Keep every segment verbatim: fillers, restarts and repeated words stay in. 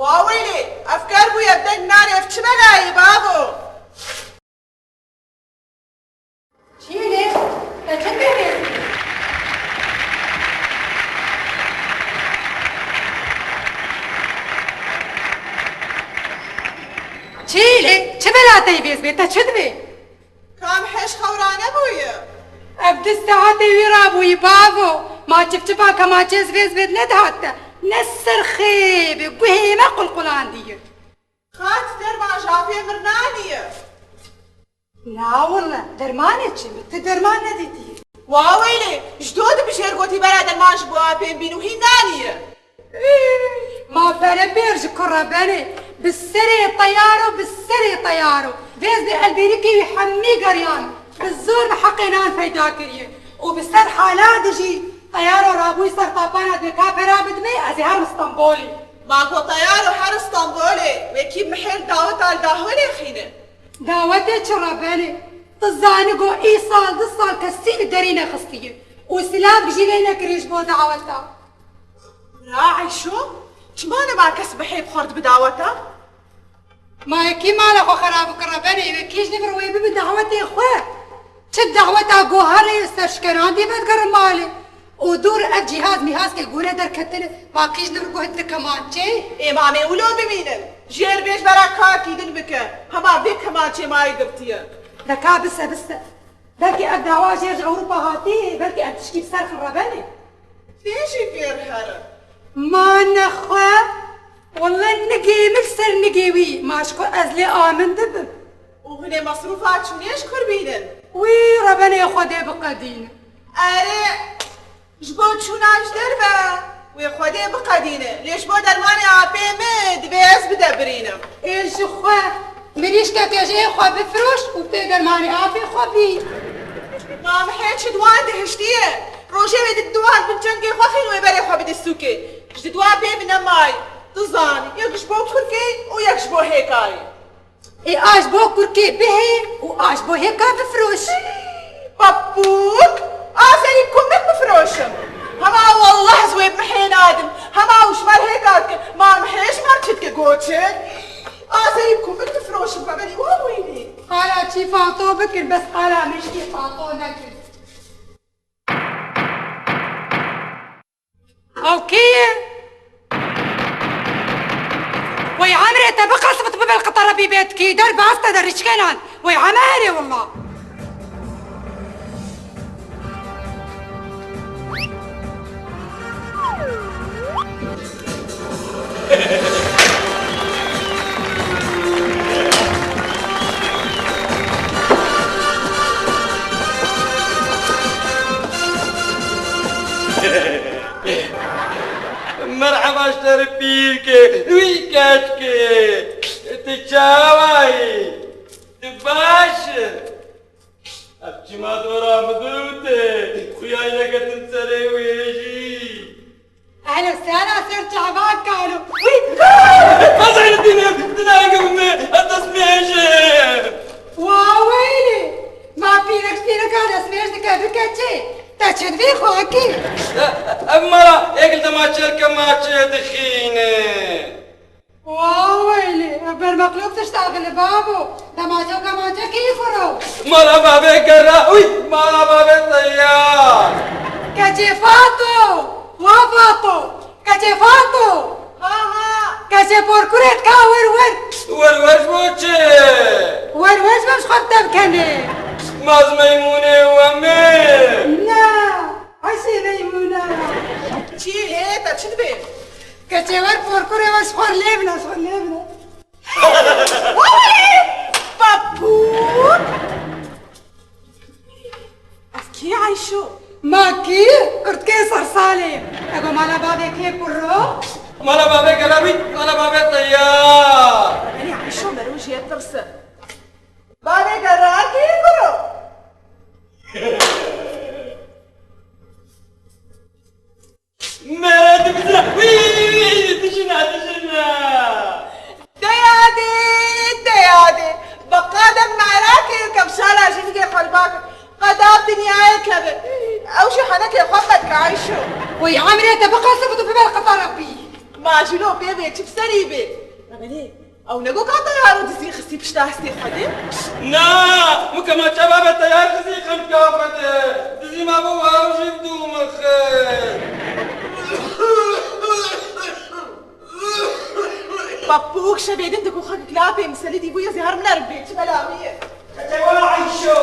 Wawêlê, ev ker bûye, ev deng nare, ev çi belayê bavo? Çîlê, te çi pê vêz bî? Çîlê, çi bela te yî vêz bê, te çi dibê? Kam heş xewrane bûye? Ev du saetê wî rabûyî bavo. Ma çifçifa kemaçê ez vêz vêd nedihat te. Ne ser xêbê, guhê me qulqulandiye. Xat derman ji apê mir naniye. Na wille, dermanê çi? Min ti derman nedîtiye. Wawêlê, ji do dibijêr gotî bera derman ji bo apên bîn û hîn naniye. Ma pere pêr ji kura benê, bi serê teyaro, bi serê teyaro. Vêz bi elbêrikê wî hemî geriyan, bi zor bi heqê nan peyda kiriye. Û bi ser hala dijî teyaro rabûy ser tapana dê ka pera bidimê, ez ê herim Stenbolê. Ma ku teyaro her Stenbolê, wekî mihêr daweta li dahwelê xîne. Dawetê çi rebenê? Tu zanî ku îsal du sal kesî li derî nexistiye û silav jî lê nekirî ji bo daweta. Bira Eyşo, çima nema kes bi hêb xward bi daweta? Ma yekî mala xwe xera bikir rebenê, wekî ji vir wê bibi dawetê xwe. Çi daweta goharê serşkeran dê vedigerin malê. Û dûr ev cîhaz mîhaz ke gûne derketine, ma kî ji vir guh di kemançê? Ê mamê wilo bimînin. Jêr bêj bera kakî din bike. Hema vê kemançê mayê girtiye. Deka bise bise. Belkî ev dawa jêr ji Ewropa hatî, belkî ev tişkî bi ser xin rebenê. Tê jî fêr herin. Ma nexwe, welle nigê min ser nigê wî, ma ji xwe ez lê amin dibim. Û hinê mesrûfa çûnê ji kur bînin? Wî rebenê Xwedê biqedînin. Erê, ji bo çûna ji derve, wê Xwedê biqedîne. Lê ji bo dermanê apê min, divê ez bide birînim. Ê ji xwe, mirîşkeke jê xwe bifiroş û pê dermanê apê xwe bî. Ma mihê çi di wan dihiştiye. Rojê wê di di wan bin çengê xwe xîn wê berê xwe bide sûkê. Ji di dua pê min nemayî. Tu zanî, yek ji bo kurkê û yek ji bo hêkayê. Ê a ji bo kurkê bihê û a ji bo hêka bifiroş. Papûk, a serî ku min bifiroşim. Hema wallah ez wê mihê nadim. Hema û ji me re hêka dike. Ma mihê ji me re çi dike goçe? A serî ku min bifiroşim, xeberî wan wînî. Qala çî Fato bikir, bes qala mişkê Fato nekir. Ew kê ye? Wey emrê te biqesibit bibel qiterebî bêtkî, derbas te de rîçkenan. Wey emerê willa. Merheba ji te re pîrke, wî keçke. Tu çawa yî? Tu baş î? Ev çima dora min dûte, xuya neketin serê wê jî. Ehlo sera ser çavan kalo. Wî! Xwezayê dînim, dinayê min, ez destmêj im. Wa weylê! Ma pîrek pîreka destmêj dike bike çi? Te çi divê xwakî? Ev mala yek li dema çelke ma çi dixîne. Wa weylê, ev bermeqlûb tişt axile babo. Demaçe û kemaçe kî kuro? Mala bavê gerra, uy, mala bavê teyar. Keçê Fato, wa Fato, keçê Fato. Ha, ha. Keçê porkurê ka wer wer. Wer wer ji bo çi? Wer wer ji bo ji xwe tevkenê. Maz meymûnê we min. Na. Ayşe Meymûne! Çi heye te çi dibê? Keçê wer porkurê we ji xwe lê bine, ji xwe lê bine. Wayê! Papûk! Ev kî Ayşo? Ma kî? Kurtkê sersalê. Ego mala bavê kê kuro? Mala bavê Geramî, mala bavê Teyar. Erê Ayşo, mero jê tirse. Bavê Geramî kuro? Mere dibizira. Wî, wî, wî, dijina, dijina. Deyadê, deyadê. Beqa de merakê û kemşala jinigê xwe li ba kir. Qeda dinyayê keve. Ew jî henekê xwe qedike Ayşo. Wey emrê te biqesibit û bibe qeta Rebbî. Macilo bê bê çi bi serî bê. Belê, ew ne go ka teyaro dizî xistî pişta hestê xwe de? Na, min kemaçe babe teyar dizî xemka xwe de. Dizî ma bo ew jî bi dû min xist. Papûk şevê din digo xwe kilapê miselî dî bûye zehar min erbê çi belawî ye. Kete wela Ayşo!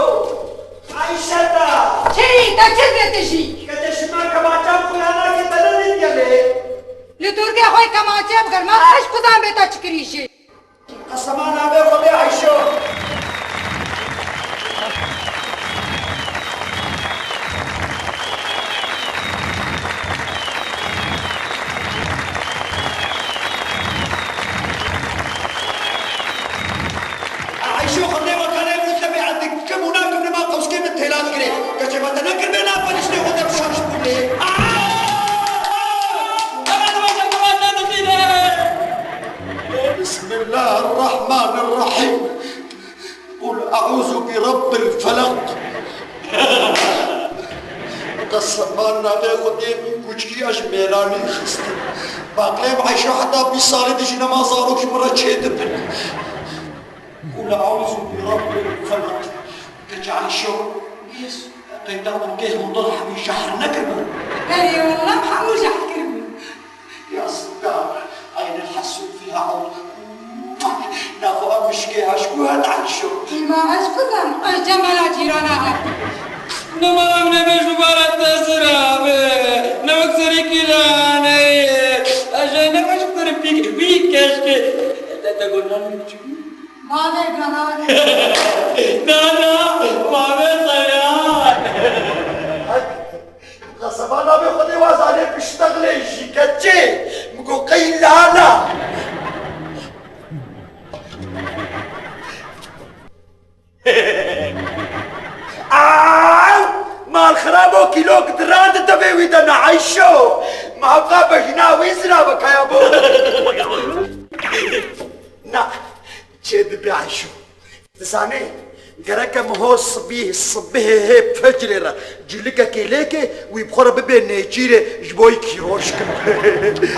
Ayşeta! Çi? Te çi vê tijî? Kete şima kemaçan xwe ya nake te ne dîtiye lê? Li Tirkiye xwe kemaçe biger, ma ez ku zan bê te çi kirî jî? Qesema navê Xwedê Ayşo! Ayşo xwendê we kanê min tebiat dikim û nakim nema qewskê min têla dikirê. Keçê me te nekir bê nafeniştê xwe te bi şaş bûnê. بسم الله الرحمن الرحيم. قل أعوذ برب الفلق. Qesema navê Xwedê min kuçkî ya ji mêranî xistin. Baqlê bi Ayşo heta bîst salî dijî nema zarokî min re çêdibin. قل أعوذ برب الفلق. Keçê Ayşo, qeyda min kê hundir hemî jehr nekiribû. Erê, wela hemû jehr kiribû. Ya Sukar, عين الحسود فيها عود. Nexwe ev mişkê eşk û het Ayşo. Îma ez kuzim, ez cemala cîrana hat. Nema em nebêj û bara te zirabe. Ne wek serî kîlaneyê. Ez jê ne wek serî pîk, pîk keşkê. Te, te got namê çi bû? Mavê Gehar. Na, na, Mavê Xeyar. Qesema navê Xwedê wazanê biştexlê jî keçê. Min got qey lala. Aw! Malxirabo kîlok diran di devê wî de ne Ayşo. Ma hewqa bejna wî zirabe kaya bo. Na, çê dibe Ayşo. Dizanî, gerek e miho sibîh, sibihê hê fecrê re cilikekê lêke, wî bi xwe re bibê nêçîrê ji bo yî kîroş kin.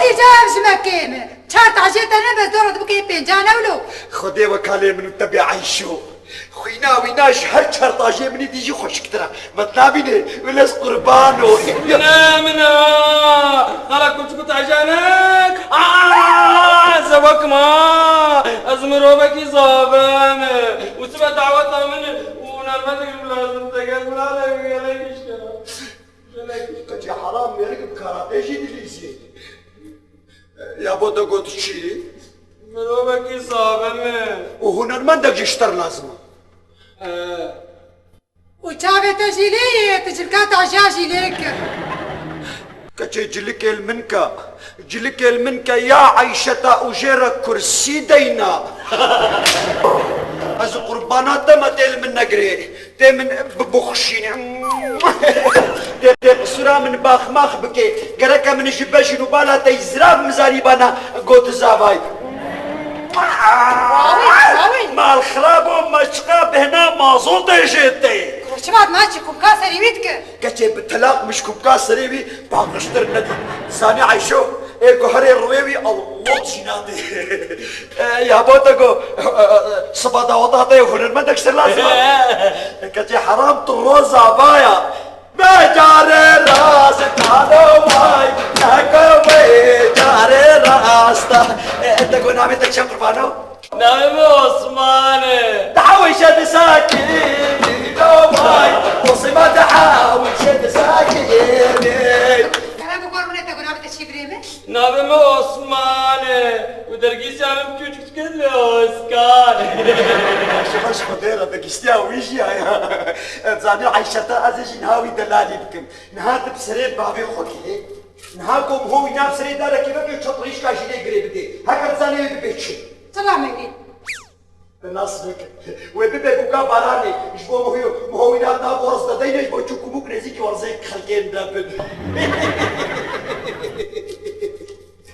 Îca ev ji me kêm e. Çar tajê te ne bes dora dibikê pêncan ewlo. Xwedê we kalê min û te bê Ayşo. Xwîna wîna ji her çar tajê min î dî jî xweşiktir e. Me nabîne, wele ez qurbano. Ne, min a, xala kûçik û tajanek. Aa, zewek ma. Ez mirovekî zabe me. Û sibe daweta min û hunermendek ji min lazim te gel. Wila lê gelek îşkena. Gelek îşkena. Keçê heram mêrik bi karatê jî dilîzê. Ya bo te got çi? Mirovekî zabe me. Û hunermendek ji te re lazim e. He. Û çavê te jî lê yê, tu cilka taja jî lê kir. Keçê cilikê li min ke, cilikê li min ke ya Eyşeta û jê re kursî deyna. Ez qurbana te me tê li min negirê, tê min bibixşîne. Tê, tê qisura min baxmax bikê, gereke min ji bejn û bala te zirav mizanîbana got zavay. Awê, awê. Mal xirabo, me çiqa bêhna mazotê jê tê. Kuro çima ma çi kubka serî wî dike? Keçê bi telaq min ji kubka serê wî paqijtir nedî. Zanî Eyşo, ê ku herê rûyê wî Allah jî nadê. E, ya bo te go, e, e, e, siba daweta te hunermendek ser lazim e. Keçê heram tu roza baya. Be carê rast tano vay, nako be carê rasta. E, te got navê te çi qurbano? Navê min Osman e. Dehawîşe disakî, no vay, Osman dehawîşe disakî. Kara bi gormune te got navê te çi birê min? Navê min Osman e û dergîsiya min bi çûçik dike divê Oskan. Baş baş Xwedê re dergîsiya wî jî heye. Zanî Eyşeta ez ê jî niha wî delalî bikim. Niha tu bi serê bavê xwe kê. Niha ku miho wî nav serê darekê veke çetrîşka jî lê girê bidê. Heke dizanê wê bibe çi. Selametî. Te nas neke. Wê bibe bûka baranê. Ji bo miho, miho wî nav nav werz de deyne ji bo çûk û mûk nêzîkî werzê xelkê de bin.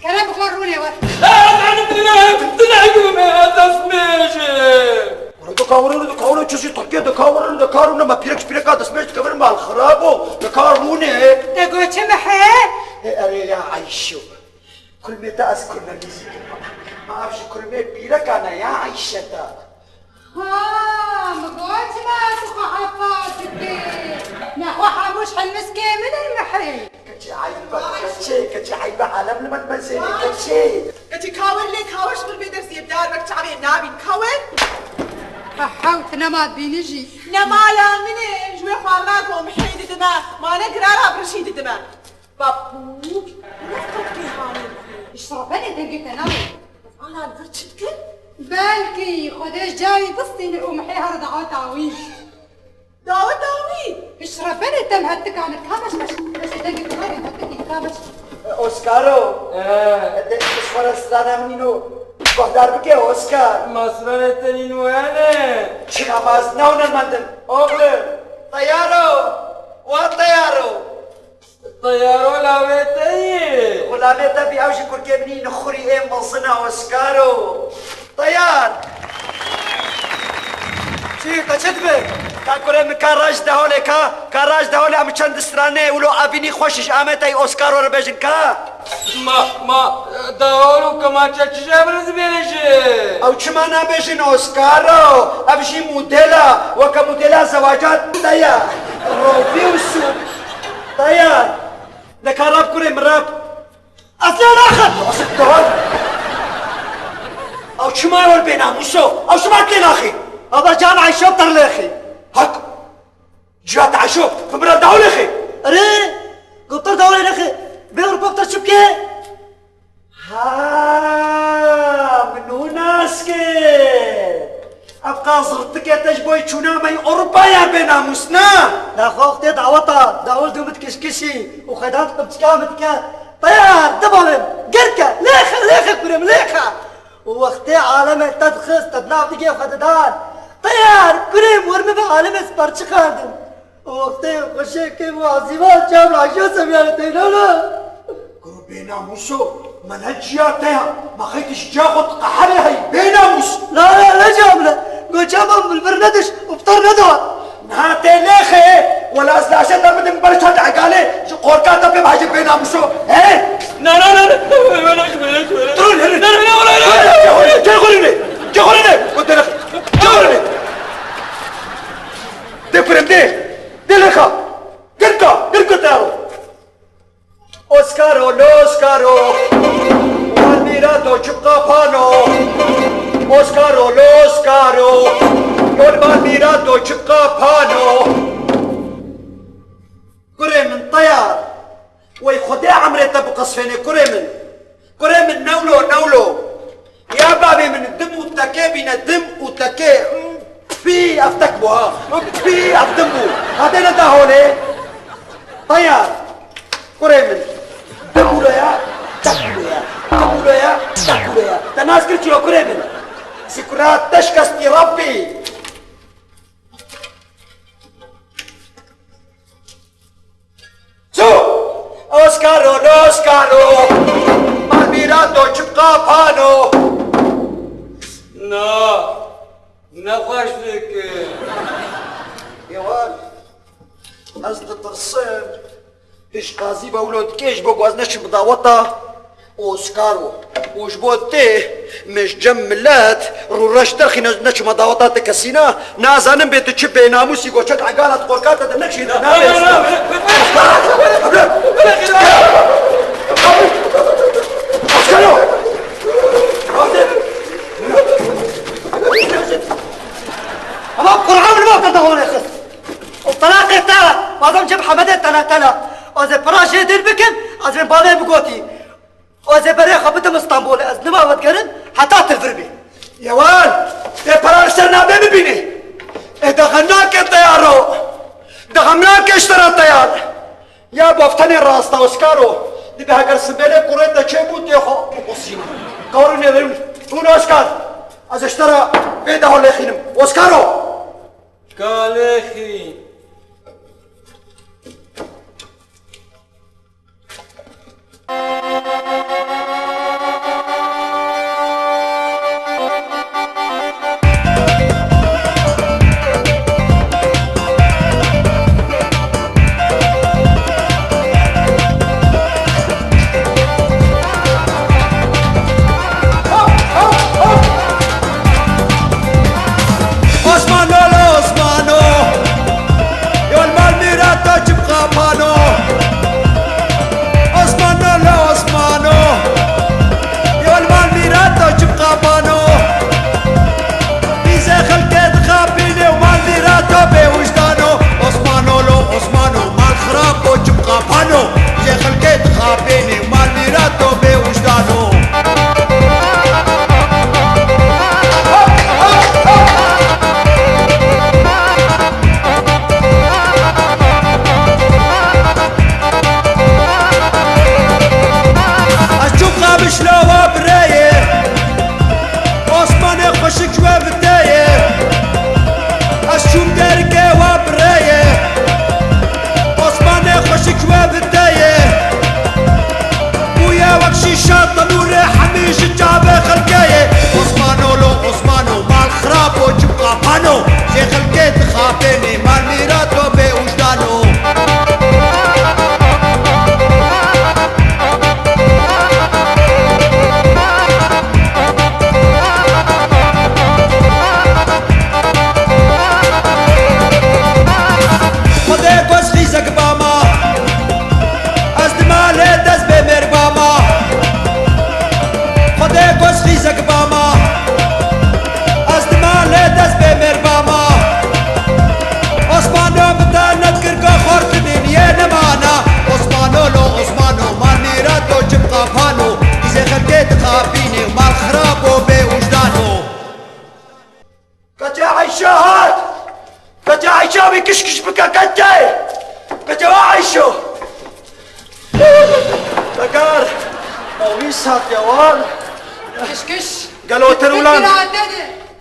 Kerem bixwe rûnê we. Tune, tune gume, destmêje. Kuro dikawirûne, dikawirûne çi jî Tirkiye dikawirûne, dikarûne me pîrek ji pîreka destmêj dikevin mal xirabo. Dikarûne. Te got çi mihe? E, erê ya Eyşo. Kulmê te ez Kurmê pîreka ne ya Eyşeta. Ha, min got çima tu xwe hefa dikî? Nexwe hemû ji hilmiskê min in mihê. Keçê eyb e, keçê, keçê eyb e, alem li min mezenê, keçê. Keçê kawir lê kawir ji min bê dersiyê bidar bek çavê nabîn kawir. Ha, ha, tu nema dibînî jî. Ne mala min e, ji wê xwarina ku mihê didime, ma ne girara birişî didime. Bapû, ne qet kêhanê dibî. Ji rebenê dengê te nayê. Ana li vir çi dikin? Belkî Xwedê ji cayî bistîne û mihê here daweta wî. Daweta wî? Ji rebenê te mihetika ne. Ka meş, meş, meş, dengê te nayê, mihetikî, ka meş. Oskaro. Ee. De, ji xwe re strana min îno guhdar bike, Oskar. Ma stranê te nîn wene. Çima ma ez ne hunermend im? Oxlim. Teyaro. Wa teyaro. Teyaro lawê te yê. Xulamê te bî ew jî kurkê min î nixurî ê mezin e Oskaro. Teyar. Çi, te çi dibe? Ka kurê min ka raj de holê ka, ka raj de holê em çend stranê wilo evînî xweş ji Amedê Oskaro re bêjin ka. Ma, ma, dawol û kemaçe çi ji hev re dibêje? Ew çima nabêjin Oskaro? Ev jî modela, weke modela zewacat te ye. Rovî û sû. Teyar. Neka rap kurê min rap. Ez lê naxim. Asik dawol. Ew çima wol bênamûso? Ew çima lê naxî? Aba can Eyşo ter lêxî. Hak. Cihat Eyşo, bi min re dawol lêxî. Erê, gotir dawol lêxî. Bê Ewropa ter çi bike? Ha, min hû nas kir. Ev qas zirtikê te ji bo çûna me yî Ewropa ya bênamûs, na? Naxwe wextê daweta, dawul dû min dikişkişî û xwedan qimçika min dike. Teyar, dibalin, gerke, lêxe, lêxe kurê min, lêxe. Û wextê alemê te dixist, te di nav digê xwe didan. Teyar, kurê min, wir min bi alemê sipar çi xwendin. Wextê xweşê kêm û ezîvan çav raşiya seviyane teyna ne? Kuro bênamûso, me ne ciya te ya, me xeytî ji ciya xwe diqeherê hey, bênamûs! La, la, ne ciya min e. Goça min bilbir nediş û pitir nediwa. Niha tê lêxê, wela ez laşê te bidim ber çend egalê, ji qorka te pê bihecê bênamûso, he? Na, na, na, na, wele, wele, wele, wele. Durun, heri. Na, na, na, wele, wele, wele. Cê xurîne, cê xurîne, cê xurîne. Got tê lêxê, cê xurîne. Dê kurê min dê, dê lêxa. Girka, girka te ro. Oskaro, loskaro, wan mîra to çipqa pano. Oskaro, loskaro, yol wan mîra to çipqa pano. Kurê min teyar. Wey Xwedê emrê te biqisfênê kurê min. Kurê min newlo, newlo. Ya bavê min dim û tekê bîne, dim û tekê. Pî, ev tek bû ha. Pî, ev dim bû. Hadê ne da holê. Teyar. Kurê min. Dim û ya, tek û ya. Dim û ya, tek û ya. Te nas kir çilo kurê min. Zikra teşkestî Rabbî. Ço! Oskaro, loskaro, malmîra to çipqa pano. Na, nexweş dike. Yewan, ez ditirsim. Pêş qazî be wilo dikê ji bo ku ez neçim daweta Oskaro. Û ji bo tê min ji cem milet rûreş derxîne, neçime daweta te kesîna. Nazanim bê tu çi bênamûsî, goçet egala di qorka te de nekişîne, nabê. Oskaro! Ama Qur'an min vaqta dawolê xist. Û telaqê te, bazem cem Hemedê tene tene. Ez ê pira jê dêr bikim, ez ê balê bigotî. Ez ê berê xwe bidim Stenbolê, ez nima vedigerim, heta tu vir bî. Yewan, tê pira li ser navê bibînî. Ê de xemnake teyaro. De xemnake ji te re teyar. Ya baftenê rasta Oskaro. Dibe heger simbêlê kurê te çêbû tê xwe biqusînî. Karûnê verin. Hûn Oskar. Ez ji te re vê daha lêxînim. Oskaro. Kalêxî. Xweşik we bi te ye. Ez çûm dergê we bi rê ye. Osmanê xweşik we bi te ye. Bûye wek şîşa tenûrê hemî ji çavê xelkê ye. Osmano lo Osmano, mal xirabo çim qapano. Jê xelkê dixapênê, mal mîrato bê ûjdano. Xwedê goz xîzek bama, ez di malê dest bê mêr bama. Xwedê goz xîzek bama, ez di malê dest bê mêr bama. Osmano bi te nedkir ka xort bibîniyê nemana. Osmano lo Osmano, mal mîrato çim qapano. Dîzê xelkê dixapînê, mal xirabo bê ûjdano. Keçe Eyşe hat! Keçe Eyşe, wî kişkiş bike keçe! Keçe wa Eyşo! Tekar! Ma wî saet ya wan! Kişkiş! Gelo tir ulan!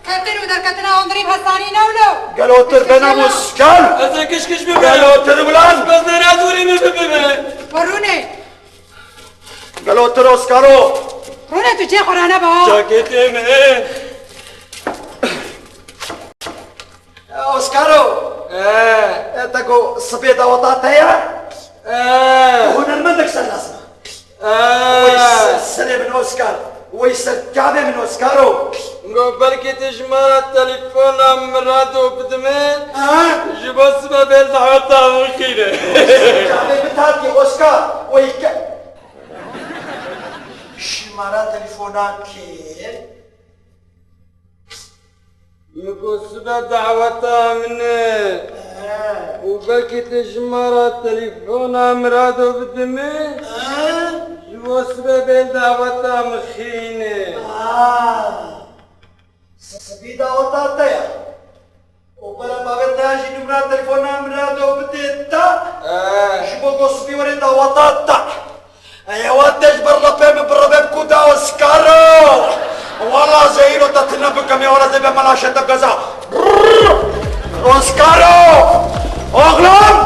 Ketin û derketina ondirî bi hesanî newlo! Gelo tir bena muskal! Ez ê kişkiş bibim! Gelo tir ulan! Bes ne radûrî min bibime! Werûnê! Gelo tu Oskaro? Rûne tu cê xwe rane ba. Caketê min. Oskaro. Ee. E, te ku sibê daweta te ye? Ee. Tu hunermendek ser lazim e. Ee. Wey ser, serê min Oskar. Wey ser çavê min Oskaro. Go belkî tu ji me re telefona min rado bidime. Ha? Ji bo sibe bêl daweta min xîne. Wey ser çavê min tatî Oskar. Wey ke- Şimara telefona kê? Min got sibe daweta min e. He. Û belkî tu ji me re telefona min rado bidime. He. Ji bo sibe bêl daweta min xîne. Ha. Sibî daweta te ya. Û bera bavê te ya jî numra telefona min rado bidê te. Ee. Ji bo ku sibî were daweta te. Ey, ewa te ji ber repê min bireve ku da Oskaro. Wala zehîro te tune bikim ya, wala zê be mela şete gaza. Oskaro! Oğlum!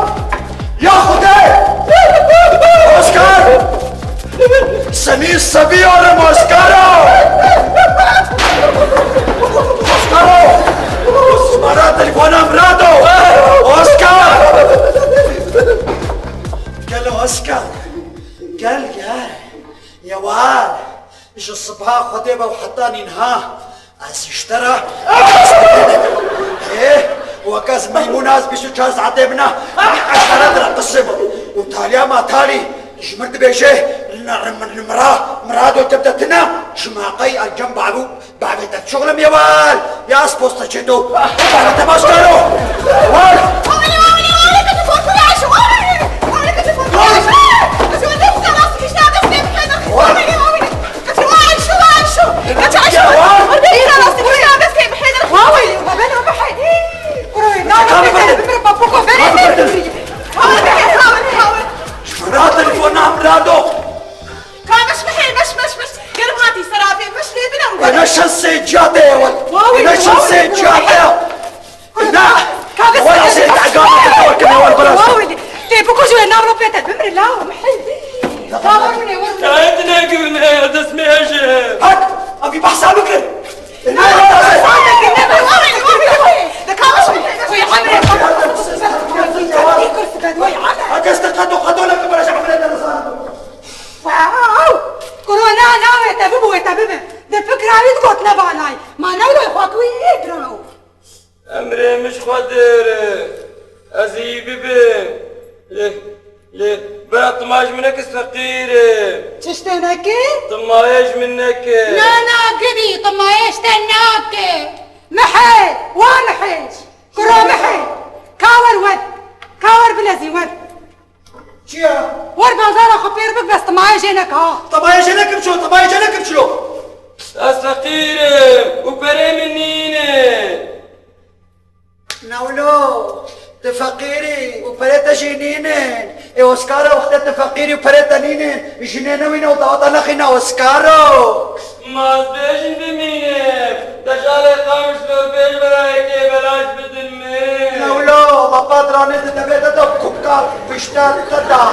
Ya Xwedê! Oskar! Semî seviyorum Oskaro! Oskaro! Osmana telefonum rado! Oskar! Gel Oskar! Gel gel! Yewar! Ji sibha Xwedê be û heta nînha ez ji te re. Ê, wek ez meymûn ez bîst û çar saetê bina. Ez ji te re direqisîm. Û taliya ma talî ji min dibêje, li, li, li mira, mirado te bide tine, ji ma qey ez cem babû, babê te şuxlim yewal. Ya ez posta çê to. Bana te baş karo. Wal. Fırat telefona mirado. Ka meş mihê, meş, meş, meş. Gerim hatî serafê, meş lê bine û Ene şansê ciyate ya wal. Wawê, ene şansê ciyate ya. Na. Wala sê dagana te tawar kene wal biraz. Wawê, tê biko jû nav lo pete bimri la mihê. Tawar ne wal. Kayet ne gülme, dest mi hejim. Hak, abi bahsa bikir. Ene wala sê. Hak, este kato kato la kibara amre de. Wow! Kuro na, na, wê te bibo, wê te bibe. Di fikra wî digot ne banay. Ma ne wilo xwe ku wî yê kiraw. Emrê min ji Xwedê re. Ez ê bibim. Lê, lê, bira timayê ji min neke, ez feqîr im. Çi ji te neke? Timayê ji min neke. Na, na, gidî, timayê ji te nake. Mihê, wa mihê. Kuro mihê. Ka wer wer. Ka wer bilezî wer. Çi ya? Wer bazara xwe pêr bik, bes timayê jê neke ha. Timayê jê nekim çilo, timayê jê nekim çilo. Ez feqîr im û perê min nîne. Nawlo, tu feqîrî û perê te jî nînin. Ê Oskaro, wextê tu feqîrî û perê te nînin, jinê newîne û daweta nexîne Oskaro. Ma ez bêjin bimînim, dejalê Lewlo, bapa diranê di devê de de kubka pişta te da.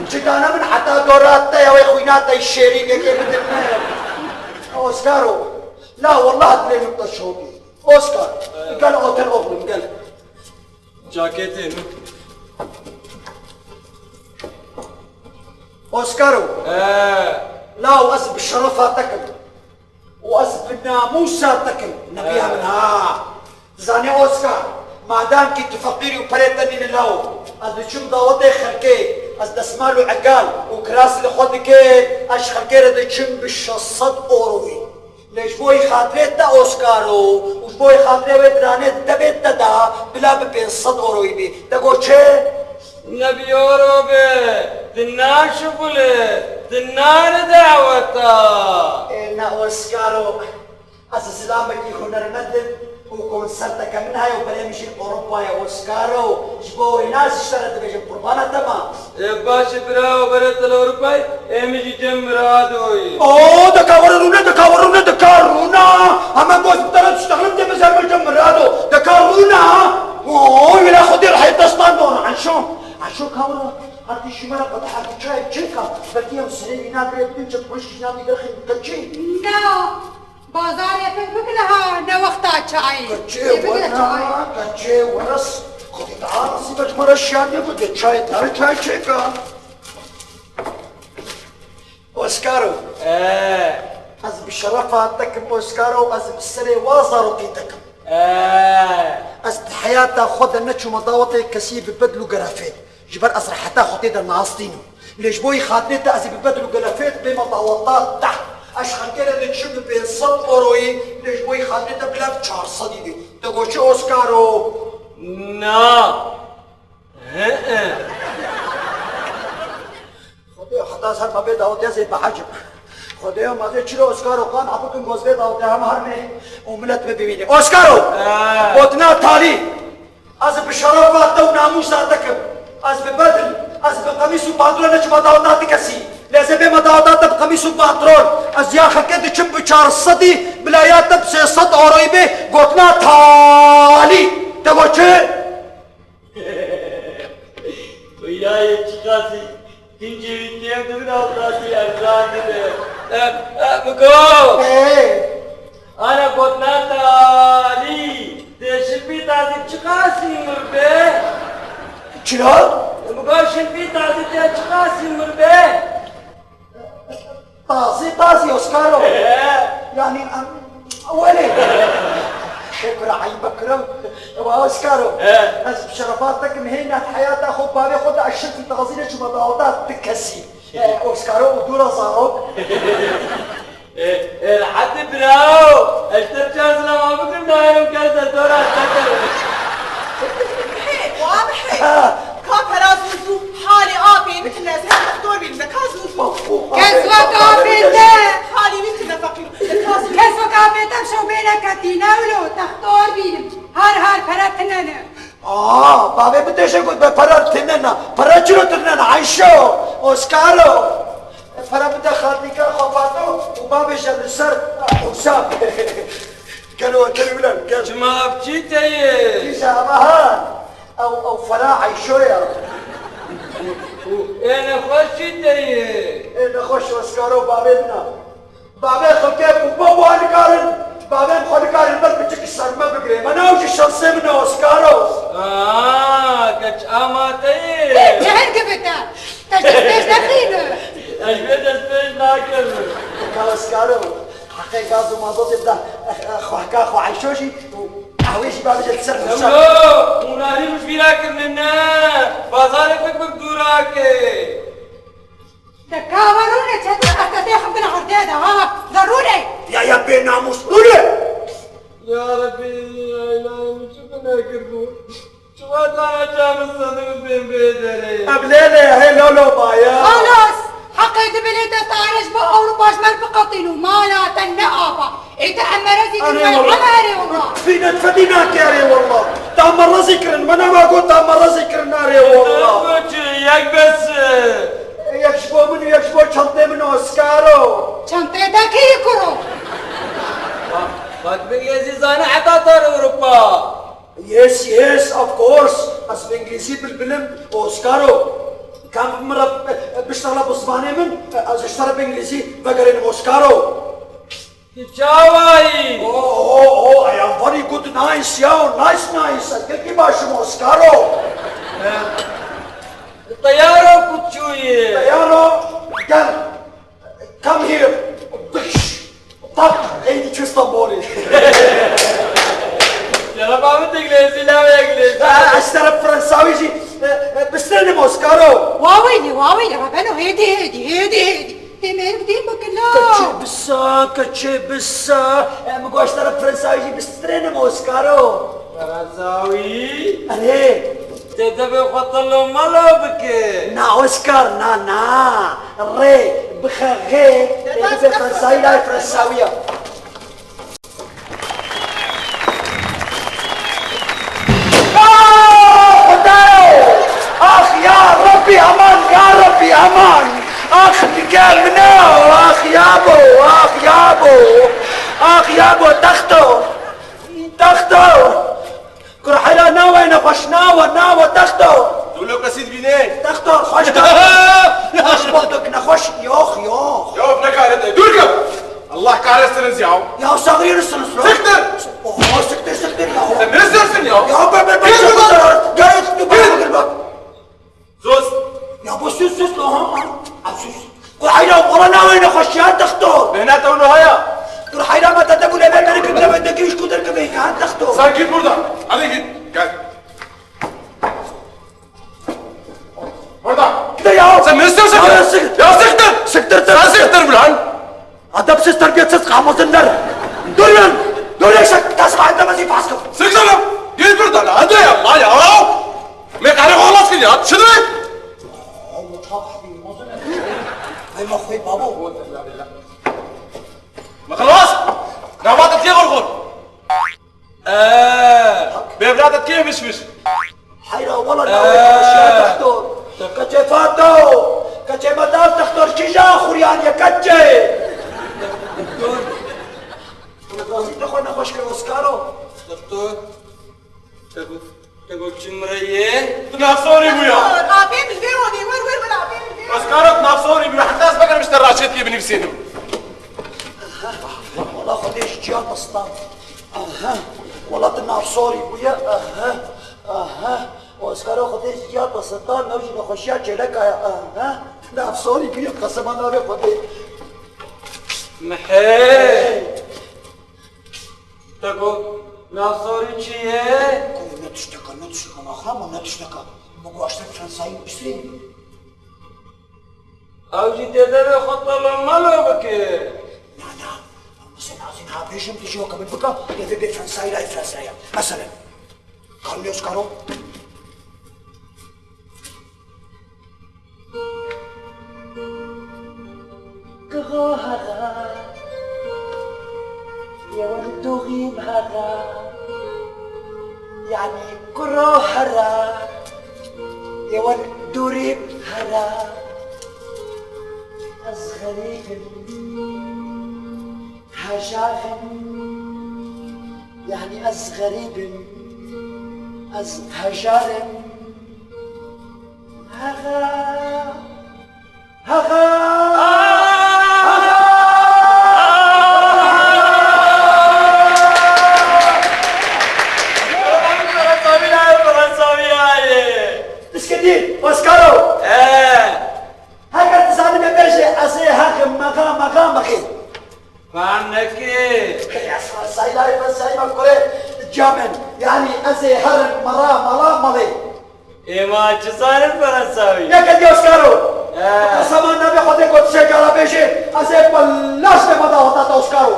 Cidane min heta dora te ya wê xwîna te şêrînekê bidin min. Oskaro, la wallah dilê min te şo bî. Oskar, gel otur oğlum, gel. Caketê min. Oskaro. Ee. Law ez bi şerefa te kim. Û ez bi namûsa te kim. Nebiya min ha. Zanê Oskar, madam kî tu feqîrî û perê te nîne law, ez diçim dawetê xelkê, ez desmal û egal û kiras li xwe dike, ez ji xelkê re diçim bi şeş sed euroyî. Lê ji bo xatirê te Oskaro û ji bo xatirê wê diranê devê te da bila bi pênc sed euroyî bî. Te got çi? Ne bi euro be, dinar şixule, dinar daweta. Ê, ne Oskaro, ez zilamekî hunermend im û konserteke min heye û berê min jî Ewropayê Oskaro. Ji bo wê nas ji te re dibêjim qurbana te ma. Ê, baş e, bravo, berê te li Ewropayê, ê min jî cem Miradoyê. Oo, deka were rûne, deka were rûne, deka rûna. Hemen goz bi te re diştexlim tê, min zer min cem Mirado. Deka rûna. Oo, wila Xwedê rehê destan dona. Enşo, enşo ka were. Artık şumara qada artık çay çeka. Belki em sene yina bire bütün çek polis kişina bir derxin kaçı. Na. Bazarê pir bikile ha, ne wexta çayê. Keçê Ê, bigire were, çayê. Keçê were. Xwedî daha nasîbe ji me re şiyandiye ku de çayê dare çay çêka. Oskaro. Ee. Ez bi şerefa te kim Oskaro, ez bi serê wa zarokî te kim. Ee. Ez di heyata xwe de neçûme dawetê kesî bi bedl û gerefê. Ji ber ez reheta xwe tê de nas tînim. Lê ji bo xatirê te ez ê bi bedl û gelefêt bême daweta te. Ez ji xelkê re diçim bi pênc sed euroyî, lê ji bo xatirê te bila bi çar sedî bê. Te got çi Oskaro? Na. He e. Xwedê heta ser me bê dawetiya zê behecim. Xwedê ma zê çilo Oskaro kan abikin goz bê dawetiya hema her me û millet me bibîne. Oskaro! He. Gotina talî. Ez bi şerefa te û namûsa te kim. Ez bi bedil, ez bi qemîs û pantolon neçime daweta ti kesî. Lê ez ê bême daweta te bi qemîs û pantolon. Ez ya xelkê diçim bi çar sedî, bila ya te bi sê sed euroyî bê, gotina talî. Te got çi? Huyayê çiqasî. Kincê wî kêm dibin, ewqasî erzan dibe. E, e, Miko! Ê! Ana gotina talî, tê şilpî tazî çiqasî mir be? Çira? Miko şilpî tazî tê çiqasî mir be? Tazî, tazî, Oskaro. Ee? Yanî, em, welê. Şekura eybe kiro. Wa Oskaro. Ee? Ez bi şerefa te kim hêna heyata xwe bavê xwe de ez şilpî tazî neçûme daweta ti kesî. Ee, Oskaro û dûra zarok. Ee, ee, hadi bravo. Ez te çar zilama bikim, nayê kes de dora te kir. Mihê, wa mihê. Ha. Ka pera zû zû halê apê min tine ez her doktor bînim de ka zû zû. Kes wek apê te. Halê wî tine feqîr. De ka zû. Kes wek apê te şew bêne ketîne wilo, textor bînim. Har har pere tine ne. Aa, bavê bidêje got be pere tine ne. Pere çiro tine ne, Ayşo, Oskaro. Pere bide xaltîka xwe Fato û bavêje li ser Husam. Gel o, gel ulan, gel. Çima ev çî te ye? Kîja ama ha. Ew, ew fera Eyşo ye. Û ê nexweş çî te ye? Ê nexweş Oskaro bavê min e. Bavê xelkê ku bo wan nikarin, bavê xwe nikarin ber piçik ji ser me bigire. Me nav ji şansê min e Oskaro. Aa, keç ama te ye. Ê, cehil gibi te. Te destpêş nekîne. Ez vê destpêş nakim. Ka Oskaro. Heqê gaz û mazotê bida, eh, eh, xwehka xwe Eyşo jî û qehwê jî bavêje li ser nûşa. Ewlo, hûn arî min ji bîra kirine ne, bazarê bik bik dûra ke. De ka we rûne çetin ez te têxim bin erdê de ha, de rûne. Ya, ya bênamûs, rûne! Ya Rebî, ya Îlahê min çi bine kirbû? Çima dana çamin sedim bên bê derê? Ev lê lê, hey lolo baye. Xalas! Heqê dibe lê destare ji bo Ewropa ji me re biqetîn û mala te ne ava. Ê te em merezî kirin, erê wela. Fînet fedî nake, erê wela. Ta merezî kirin, me nema got ta merezî kirin, erê wela. Got çi, yek bes. Yek ji bo min û yek ji bo çentê min Oskaro. Çentê te kî kuro? Bak, bak, bigê zî zane heta tar Ewropa. Yes, yes, of course. Ez bi îngilîzî bilbilim, Oscaro. Kam min re biştexile bi zimanê min, ez ji te re bi îngilîzî vegerînim, Oscaro. Tu çawa yî? Oh, oh, oh, I am very good, nice, yo, nice, nice. Ez gelkî baş im, Oscaro. Teyaro ku çûyî? Teyaro, gel. Come here. Biş. Tak, ey diçû Stenbolê. Yala bavê te îngilîzî, lawê îngilîzî. Ha, ez ji te re fransawî jî, e, e, bistrênim, Oscaro. Wawênî, wawênî, rebeno, hêdî, hêdî, hêdî, hêdî. Dê mêr dê bikila. Keçê bisa, keçê bisa. E, min got ji te re fransawî jî bistrênim, Oscaro. Fransawî? Erê. Tê devê xwe telo melo bike. Na, Oscar, na, na. Rê, bixe xê. Tê bibe fransawî, layê fransawî ya. Ah, Xwedayê! Ax ya Rebbî, aman ya Rebbî, aman! Ax nike min e, ax yabo, ax yabo! Ax yabo, texto! Texto! Kur heyra nawe nexweş, nawe, nawe, texto! Tu lo kesî dibînê? Texto, xweş dibînê. Xweş bulduk, nexweş, yox, yox. Yox, nekare te, dûr ke! Allah kahretsin ya. Ya saxiyê siniz lo. Siktir! Oho, siktir, siktir ya. Sen ne istersin ya? Ya ben, ben, ben, git buradan. Gel, gel, gel, gel, bak. Sus. Ya bu sus, sus lo, ha, ha. Ha, sus. Ku heyra, wala nawe nexweş ya, doktor. Bêhna te wilo haya. Kur heyra, me te de bu lebe beri kir, lebe de ki, üç kudur gibi, ha, doktor. Sen git buradan. Hadi git. Gel. Burada. Gide ya. Sen ne istiyorsun ya? Ya sik-, ya siktir. Siktir, siktir. Sen siktir ulan. Edepsiz, terbiyesiz, kamuzinler. Durun. Durun, sen tasma edemez infaz kıl. Siktir lan. Git buradan. Hadi ya, lan ya. Me karı olmaz ki ya. Şimdi. Ay, mutfak. Ay, mutfak, babo. Me خلاص. Navata diye korkun. Ee, bevlada kê mişmiş? Heyra, wala nawe nexweş ya, doktor. Keçê Fato. Keçê me dal, doktor, kîja xuriyaniye, keçê. Doktor. Gazî te xwe nexweş kir, Oscaro. Doktor. Te got, te got çi mire ye? Tu navsorî bûya. Apê min vê onê, wer, wer, wer, apê min vê. Oscaro, tu navsorî bûya. Heta ez vegerim ji te raçetiyê binivîsênim. Wala Xwedê ji ciya te sitan. Aha. Wala tu navsorî bûye. Aha. Aha. Oskaro Xwedê ji ciya te sitan, ew jî nexweşiya çêleka ye. Aha. Navsorî bûye, qesema navê Xwedê. Mihê. Te got, navsorî çi ye? Ku ne tişteka, ne tişteka, axama ne tişteka. Min got, ez te fransayî bistrînim. Ew jî dê devê xwe telo melo bike. Na, na. Mesela ez niha bêjim, tu jî weke min bike, dê vê bê fransayî, layê fransayî. Meselen. Carlos Caro. Kiro here, yê wer dûrî here, yanî kiro here, yê wer dûrî here. Ez xerîb im, hejar im, yanî ez xerîb im, ez hejar im. Hexe. Hexe. Hexe. Tisketî, Oskaro. He. Heger tu zanî me bêje, ez ê hexe, mexa, mexa, mexê. Fam nekê. Saylayê me, sayma kurê camin. Yanî ez ê herim mera, mala, malê. Ê ma çi zanin Fransawî? Yeke diye Oskaro. He. Qesema navê Xwedê got sê cara bêje, ez ê belaş bêma daweta te Oskaro.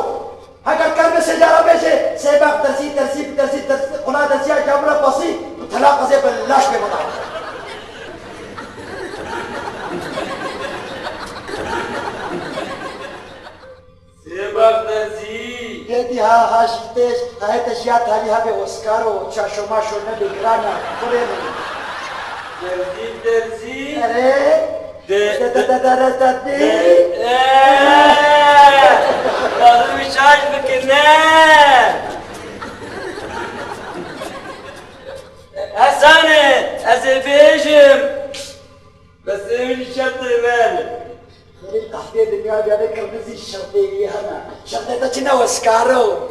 Heger kerbe sê cara bêje, sê bex derzî, derzî, derzî, derzî, qula derziya camira pasî, telaq ez ê belaş bêma daweta. Sêbak derzî. Hêdî ha, ha jî têj, ha hê te jiya talî hebe Oskaro, çaşo maşo nebe girana, kurê min. Derzî, derzî. Erê. De, de, de, de, de, de, de, de. De, e. Lazim şaş bikir, ne? Yê dinya gelê qirmizî şertê wî hene. Şertê te çi ne Oskaro?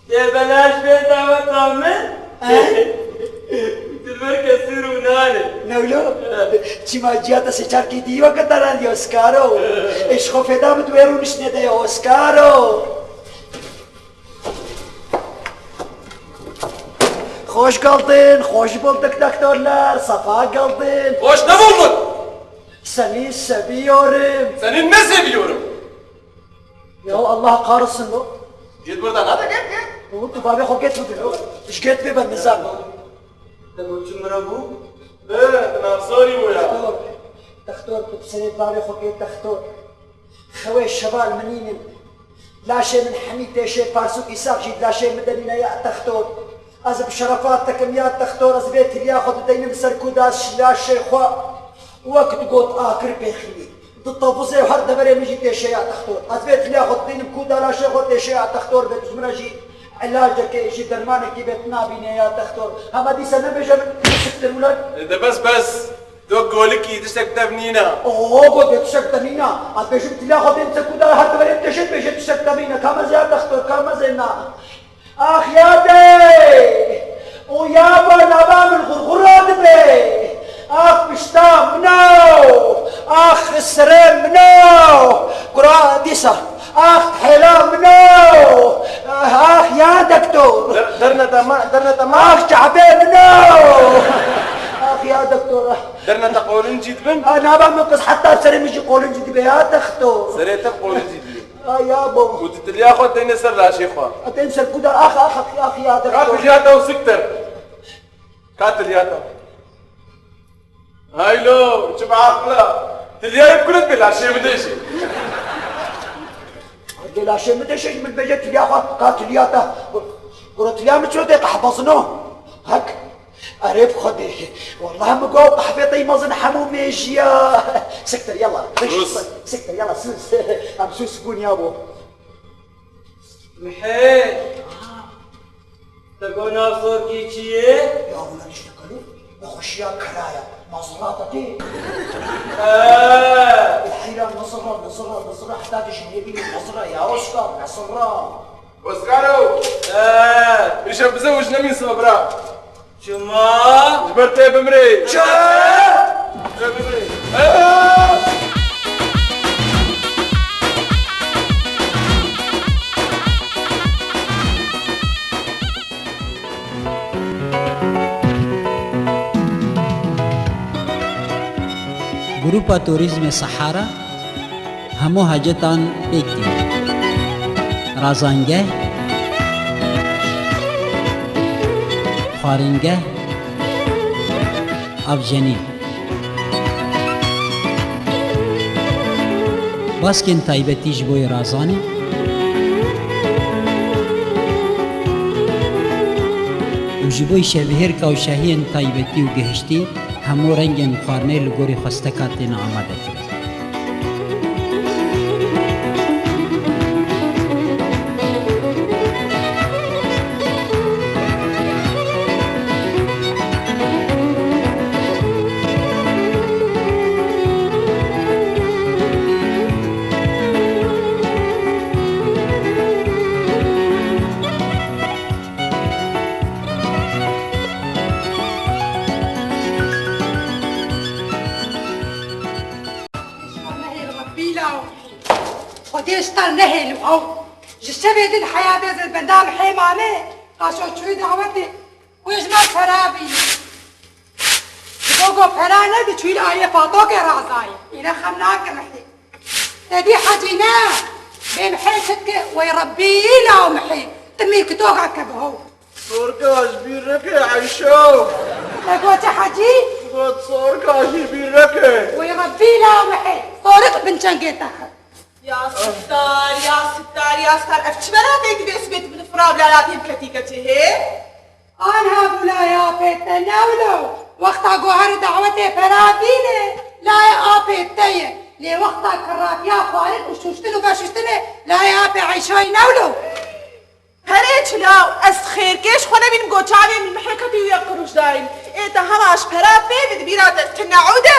Tê belaş bê daweta min? He? Dilber kesûr û nane. Newlo? Çima ciya te sê çarkê dî weke te randî Oskaro? Ê ji xwe fêda bid wê rûniştine de ye Oskaro. Hoş geldin, hoş bulduk doktorlar, sefa geldin. Hoş ne buldun? Seni seviyorum. Seni ne seviyorum? Ya Allah kahretsin lo. Git buradan, hadi git, git. Oğlum, tu bavê xwe git bibin lo. Ji git bibin nizam. Te got çi min re bû? He, tu navsarî bû ya. Doktor, doktor, tu bi serê bavê xwe git doktor. Xewê şeval min nînin. Laşê min hemî têşê parsûkî sax jî di laşê min de nîne ya textor. Ez bi şerefat dikim ya textor, ez vê tiliya xwe dideynim ser kuda ş-, laşê xwe. Wek digot akir pêxînî. Di tevizê û her deverê min jî têşe ya textor. Ez vê tiliya xwe dideynim kuda laşê xwe têşe ya textor, vê dijmine jî ilacekê, jî dermanekî vê nabîne ya textor. Hema dîse nebêje min siktir ulan. E de bes, bes. Tu golikî, tiştek tev nîne. Oo, got, bê tiştek te nîne. Ez bêjim tila xwe bên çekuda her diverê tişt bêje tiştek te nîne. Ka mezê ya dextor, ka mezê na. Ax ya dey! O ya ba nava min xurxura dibe. Ax pişta min o. Ax sirê min o. Kura dîsa. Ax hêla min o. Ax ya dektor. Der-, derneta ma, derneta ma. Ax çavê min o. Ax ya dektor. Derneta qolincî dibin? A, nava min qis heta serê min jî qolincî dibe ya dextor. Serê te qolincî dibe. A, ya bo. Û tu tiliya xwe têne ser laşê xwe. A, tên ser kuda, ax, ax, ax, ax, ya dextor. Ka tiliya te û siktir. Ka tiliya te. Haylo, çi bi aqila. Tiliya yê kulit bi laşê min de jî. Bi laşê min de jî min bêje tiliya xwe, ka tiliya te. Kuro tiliya min çiro tê qehbazino. Hek. Erê bi Xwedê. Wallah min got qehvê te yî mezin hemû mêjiya. Siktir yala. Rus. Siktir yala, sus. Em sus bûn ya bo. Mihê. Te got nav sorkî çi ye? Ya wina tiştekelo. Nexweşiya keraya. Nazirata tê. He. Heyra nazira, nazira, nazira. Heta tu ji nêbînî nazira ya Oskar, nazira. Oskaro! He. Îşev bize û ji nemîn sibe bira. Çima? Ji ber tê bimrê. Çi? Tê bimrê. He. Grupa Turîzmê Sehara hemû hacetan pêk tînin. Razangeh, xwaringeh, avjenî. Baskên taybetî ji bo yê razanî û ji bo şevbihêrka û şahiyên taybetî û gihiştî hemû rengên xwarinê li gorî xwesteka têne amadekirin. Nehêl we bîla û Xwedê ji te nehêl û ew ji şevê din heya vê zilbenda mihê mame, qaşo çûyî dawetê, wê ji me pera bîne. Ji bo ku pera nedi çûyî li aliyê patokê razayî. Îne xem nake mihê. Te dî hecî ne, bê mihê çi dike, wey Rebbî law mihê, timî kitokeke bi hew. Sorka ji bîr neke Eyşo. Te got çi hecî? Got sorka ji bîr neke. Wey Rebbî law mihê, sorik bin çengê te xist. Ya Sittar, ya Sittar, ya Sittar, ev çi belatê tu dê sibê tu bin fira bila latê biketî keçê hê? Anha bû layê apê te newlo. Wexta goher û dawetê pera bîne, layê apê te ye. Lê wexta kirratiya xwarin û şûştin û veşuştinê, layê apê Eyşoyê newlo. Perê çi law, ez xêrkêş xwe nebînim, got çavê min mihê ketî û yek qirûş dayîn. Ê te hema ji pera pê bi, di bîra te tine ew de.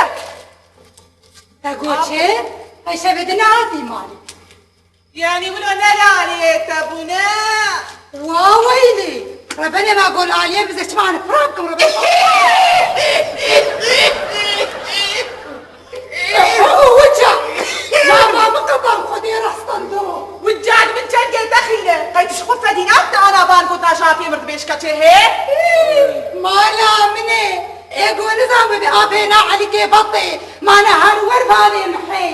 Te got çi? Qey şevê din nehatî malê. Yanî wilo ne li aliyê te bûne? Wa weylî! Rebenê me got aliyê bize çima ne xirab kim rebe. Wica! Lava min qepan Xwedê rastando. Wica min çengê te xîne. Qey tu ji xwe fedî nabite ana van gotina ji apê min dibêj keçê hê? Mala min e. Ê go nizan bibe apê na Elîkê Batê. Mane her wer vanê mihê.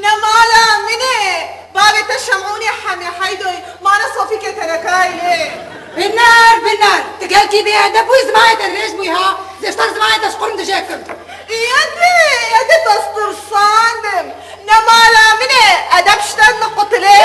Ne mala min e. Bavê te Şemûnê Hemê Heydoy. Mane Sofîkê tenekayê. Binar, binar. Tu gelkî bêedeb bûyî, zimanê te dirêj bûyî ha. Zêştar zimanê te ji qurm dije kim. Yedê, yedê, ez tirsandim. Ne mala min e, edeb ji te min qutilê.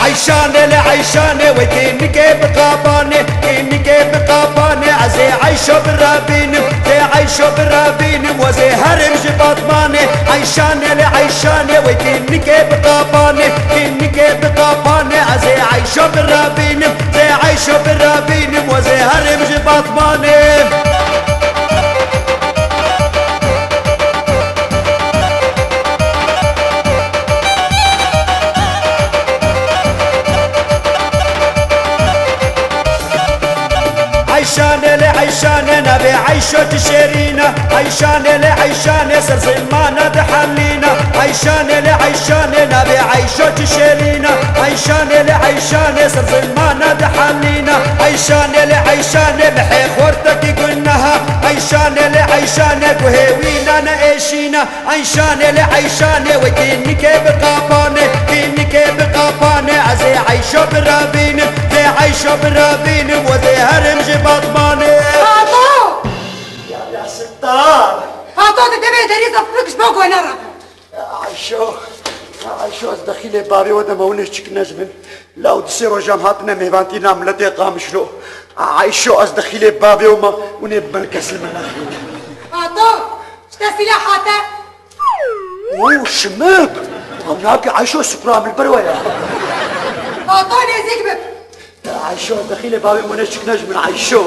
Eyşanê li Eyşanê wê kênikê bi qapanê, kênikê bi qapanê, ez ê Eyşo birevînim, zê Eyşo birevînim, we zê herim ji Batmanê. Eyşanê li Eyşanê wê kênikê bi qapanê, kênikê bi qapanê, ez ê Eyşo birevînim, zê Eyşo birevînim, we zê herim ji Batmanê. Eyşanê li Eyşanê navê Eyşo çi şêrîn e. Eyşanê li Eyşanê ser zimana dihelîne. Eyşanê li Eyşanê navê Eyşo çi şêrîn e. Eyşanê li Eyşanê ser zimana dihelîne. Eyşanê li Eyşanê mihê xortekî guneha. Eyşanê li Eyşanê guhê wî nane êşîne. Eyşanê li Eyşanê wê kênikê bi qapanê, kênikê bi qapanê, ez ê Eyşo birevînim, zê Eyşo birevînim, we zê herim ji Batmanê. Fato! Ya, ya Sittar! Fato, tu demê derî zafik ji bo gona re. Ayşo, Ayşo, ez dexîlê bavê we de me hûn ê çik nejmin. Law di sê rojan hatine mêvantîna miletê Qamişlo. Ayşo, ez dexîlê bavê we me hûn ê bi kes li me nexînin. Fato, ji te sîleh hate. Oo, şimib. Ew nakî Ayşo, sukra min li ber we ya. Fato, nêzîk bib. Ayşo, dexîlê bavê min hûn ê çik nejmin Ayşo.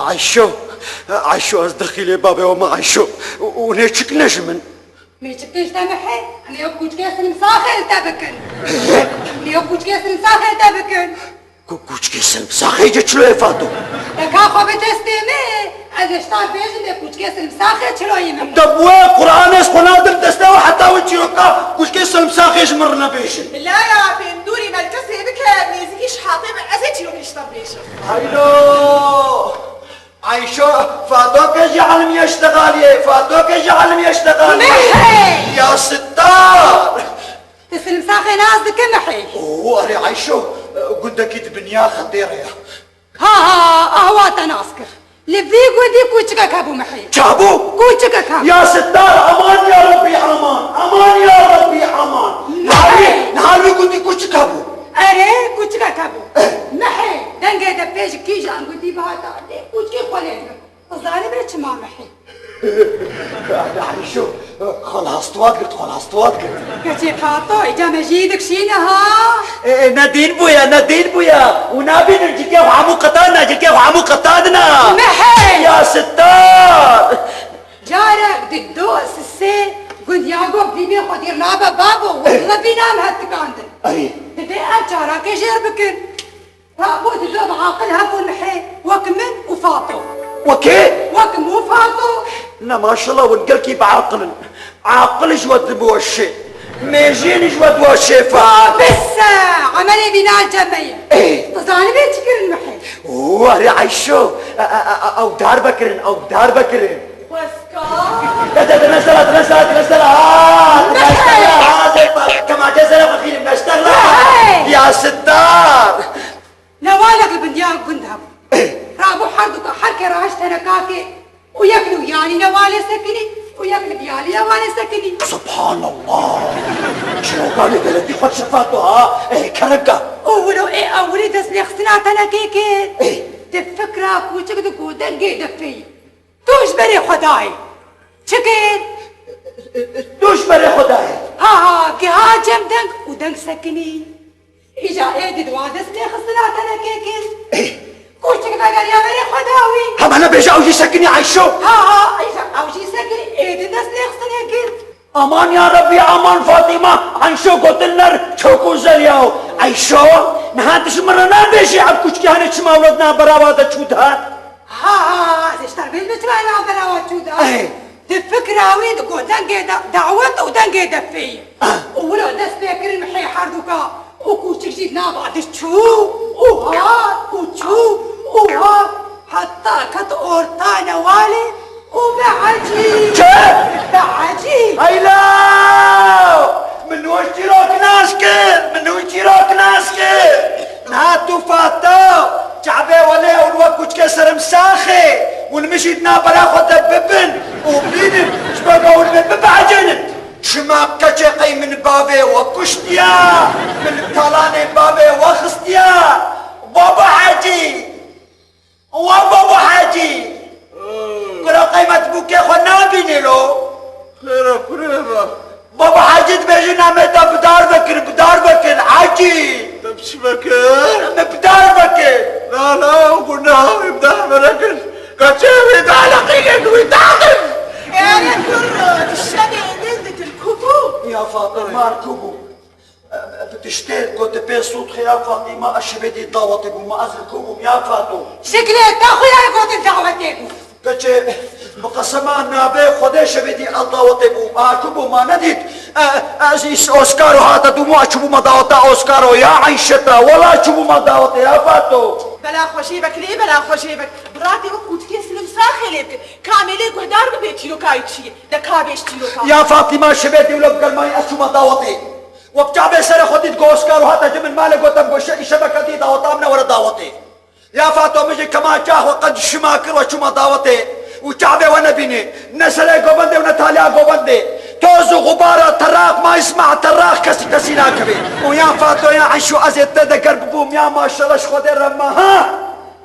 Ayşo, Ayşo, ez dexîlê bavê we me Ayşo. Hûn ê çik nejmin. Mêçikê ji te mihê, em ê ew kûçikê silimsaxê li te bikin. Em ê ew kûçikê silimsaxê li te bikin. Ku kûçikê silimsaxê ce çilo ye Fato? Te ka xwe bi destê me, ez ê ji te bêjim ê kûçikê silimsaxê çilo ye min. Te bi wê Quranê ez xwe nadim destê we heta wê çîroka kûçikê silimsaxê ji min re nebêjin. Bila ya pêndûrî me li kesê bike, nêzîkî ji hatê min, ez ê çîrokê ji te bibêjim. Haylo! Ayşo, Fato ke ji elmî eştexaliyê, Fato ke ji elmî eştexaliyê. Mihê! Ya Sittar! Tu silimsaxê nas dike mihê. Oo, erê Ayşo, gundekî di binya xetê re ya. Ha ha, ahwa te nas kir. Li vî gundî kûçikek hebû mihê. Çabû? Kûçikek hebû. Ya Sittar, aman ya Rebbî, aman. Aman ya Rebbî, aman. Niha li, niha li vî gundî kûçik hebû. Erê, kûçikek hebû. Eh. Mihê, dengê de pê ji kîjan gundî bihata, dê kûçikê xwe lê dibir. Tu zanî bê çima mihê? Ayşo, xwe li hastwat girt, xwe li hastwat girt. Keçê Fato, îca me jî dikşîne ha. Ê, ê, ne dîn bûye, ne dîn bûye. Û nabînin cilkê xwe hemû qetandina, cilkê xwe hemû qetandina. Mihê! Ya Sittar! Carek di do sisê gundiya gov dîbê xwe dîr nabe babo, welle bîna em hetikandin. Erê. Divê em çarakê jêr bikin. Rabû di do bi aqil hebûn mihê, wek min û Fato. Wekê? Wek min û Fato. Na maşallah, hûn gelkî bi aqil in. Aqil ji we dibe weşê. Mêjîn ji we dibe weşê Fato. Bise, emelê bîna cemeyî. Ê. Tu zanî bê çi kirin mihê? Oo, erê Ayşo. E, e, e, e, ew darbe kirin, ew darbe kirin. Weska. De, de, de, nezdela, de, nezdela, de, nezdela. Ha, de, nezdela, ha, de, kemace zere fakîrim, nezdela. Hey! Ya Sittar. Newalek li bindiya gund hebû. Rabû her du ka her kê rahişt tenekakê û yek li wiyalî newalê sekinî û yek li biyalî newalê sekinî. Subhanallah! Çirokanê deletî xwe şefa tu ha, ê kereka. Û wilo ê ewilî dest lêxistina tenekê kir. Ê. Di fikra kûçik di ku dengê defê. Tu ji berê xwe dayê. Çi kir? Tu ji berê xwe dayê. Ha ha, giha cem deng û deng sekinî. Îja êdî di wan dest lê xistina tenekê kir. Ê. Kûçik vegeriya berê xwe dawî. Hema nebêje ew jî sekinî Ayşo. Ha ha, îja ew jî sekinî êdî dest lê xistinê kir. Aman ya Rebbî, aman Fatîma, Ayşo gotin ner çok güzel ya. Ayşo, niha tu ji min re nabêjî ev kûçikê hene çima wilo di navbera wa de çû dihat? Ha ha, ez ê ji te re bêjim çima navbera wa çû dihat. Ey. Di fikra wî di got dengê da-, dawet û dengê defê. Û wilo dest pê kirin mihê herduka. Û kûçik jî di nava diçû û hat û çû û hat. Heta ket orta newalê û be ecî. Çi? Be ecî. Heyla! Min wê çîrok nas kir, min wê çîrok nas kir. Niha tu Fato, çavê welê hûn wek kûçikê serimsaxê, hûn min jî di navbera xwe de bibin û bînin, ji ber ku hûn min bibeecênin. Çima keçê qey min bavê we kuştiya, min li talanê bavê we xistiya. Baba Hecî! Wa Baba Hecî! Kuro qey me ti bûkê xwe nabînî lo? Xêr e, kurê me. Baba Hecî dibêjin, em ê te bi dar vekin, bi dar vekin, Hecî! Te bi çi vekir? Me bi dar vekin. Na, na, ew gunah, wî bi dar me nekin. Keçê wî daleqînin, wî daxin! Ere kuro, di şevê din dikin ku bû? Ya Fatime, mar ku bû? Bi tiştê ku tu pê sûd xwe ya Fatîma, ez şevê dî dawetê bûma, ez li ku bûm ya Fato? Şiklê te xwe ya gotin dawetê bû. Keçê, bi qesema navê Xwedê şevê dî ez dawetê bûm. A ku bûma nedît? E, ez îs Oscaro hate dûmo, ez çûbûma daweta Oscaro ya Eyşeta. Wela çûbûma dawetê ya Fato. Bela xwe jê vek lê, bela xwe jê vek. Biratê wek kûtikê silim saxê lê bike. Kamê lê guhdar bibe çîrokayî çi ye. De ka bêj çîroka. Ya Fatîma, şevê dî wilo bi germayî ez çûma dawetê. We bi çavê serê xwe dît, got Oscaro hate ji min malê, gotem, got şe-, îşeveke dî daweta min e, were dawetê. Ya Fato, min jî kemança xwe qed şima kir, we çûma dawetê. Û çavê we nebînî. Ne serê govendê û ne taliya govendê. Toz û xubara teraq ma îsma teraq kesî kesî nakevê. Û ya Fato ya Eyşo, ez ê te de ger bibûm ya maşallah ji Xwedê re me ha.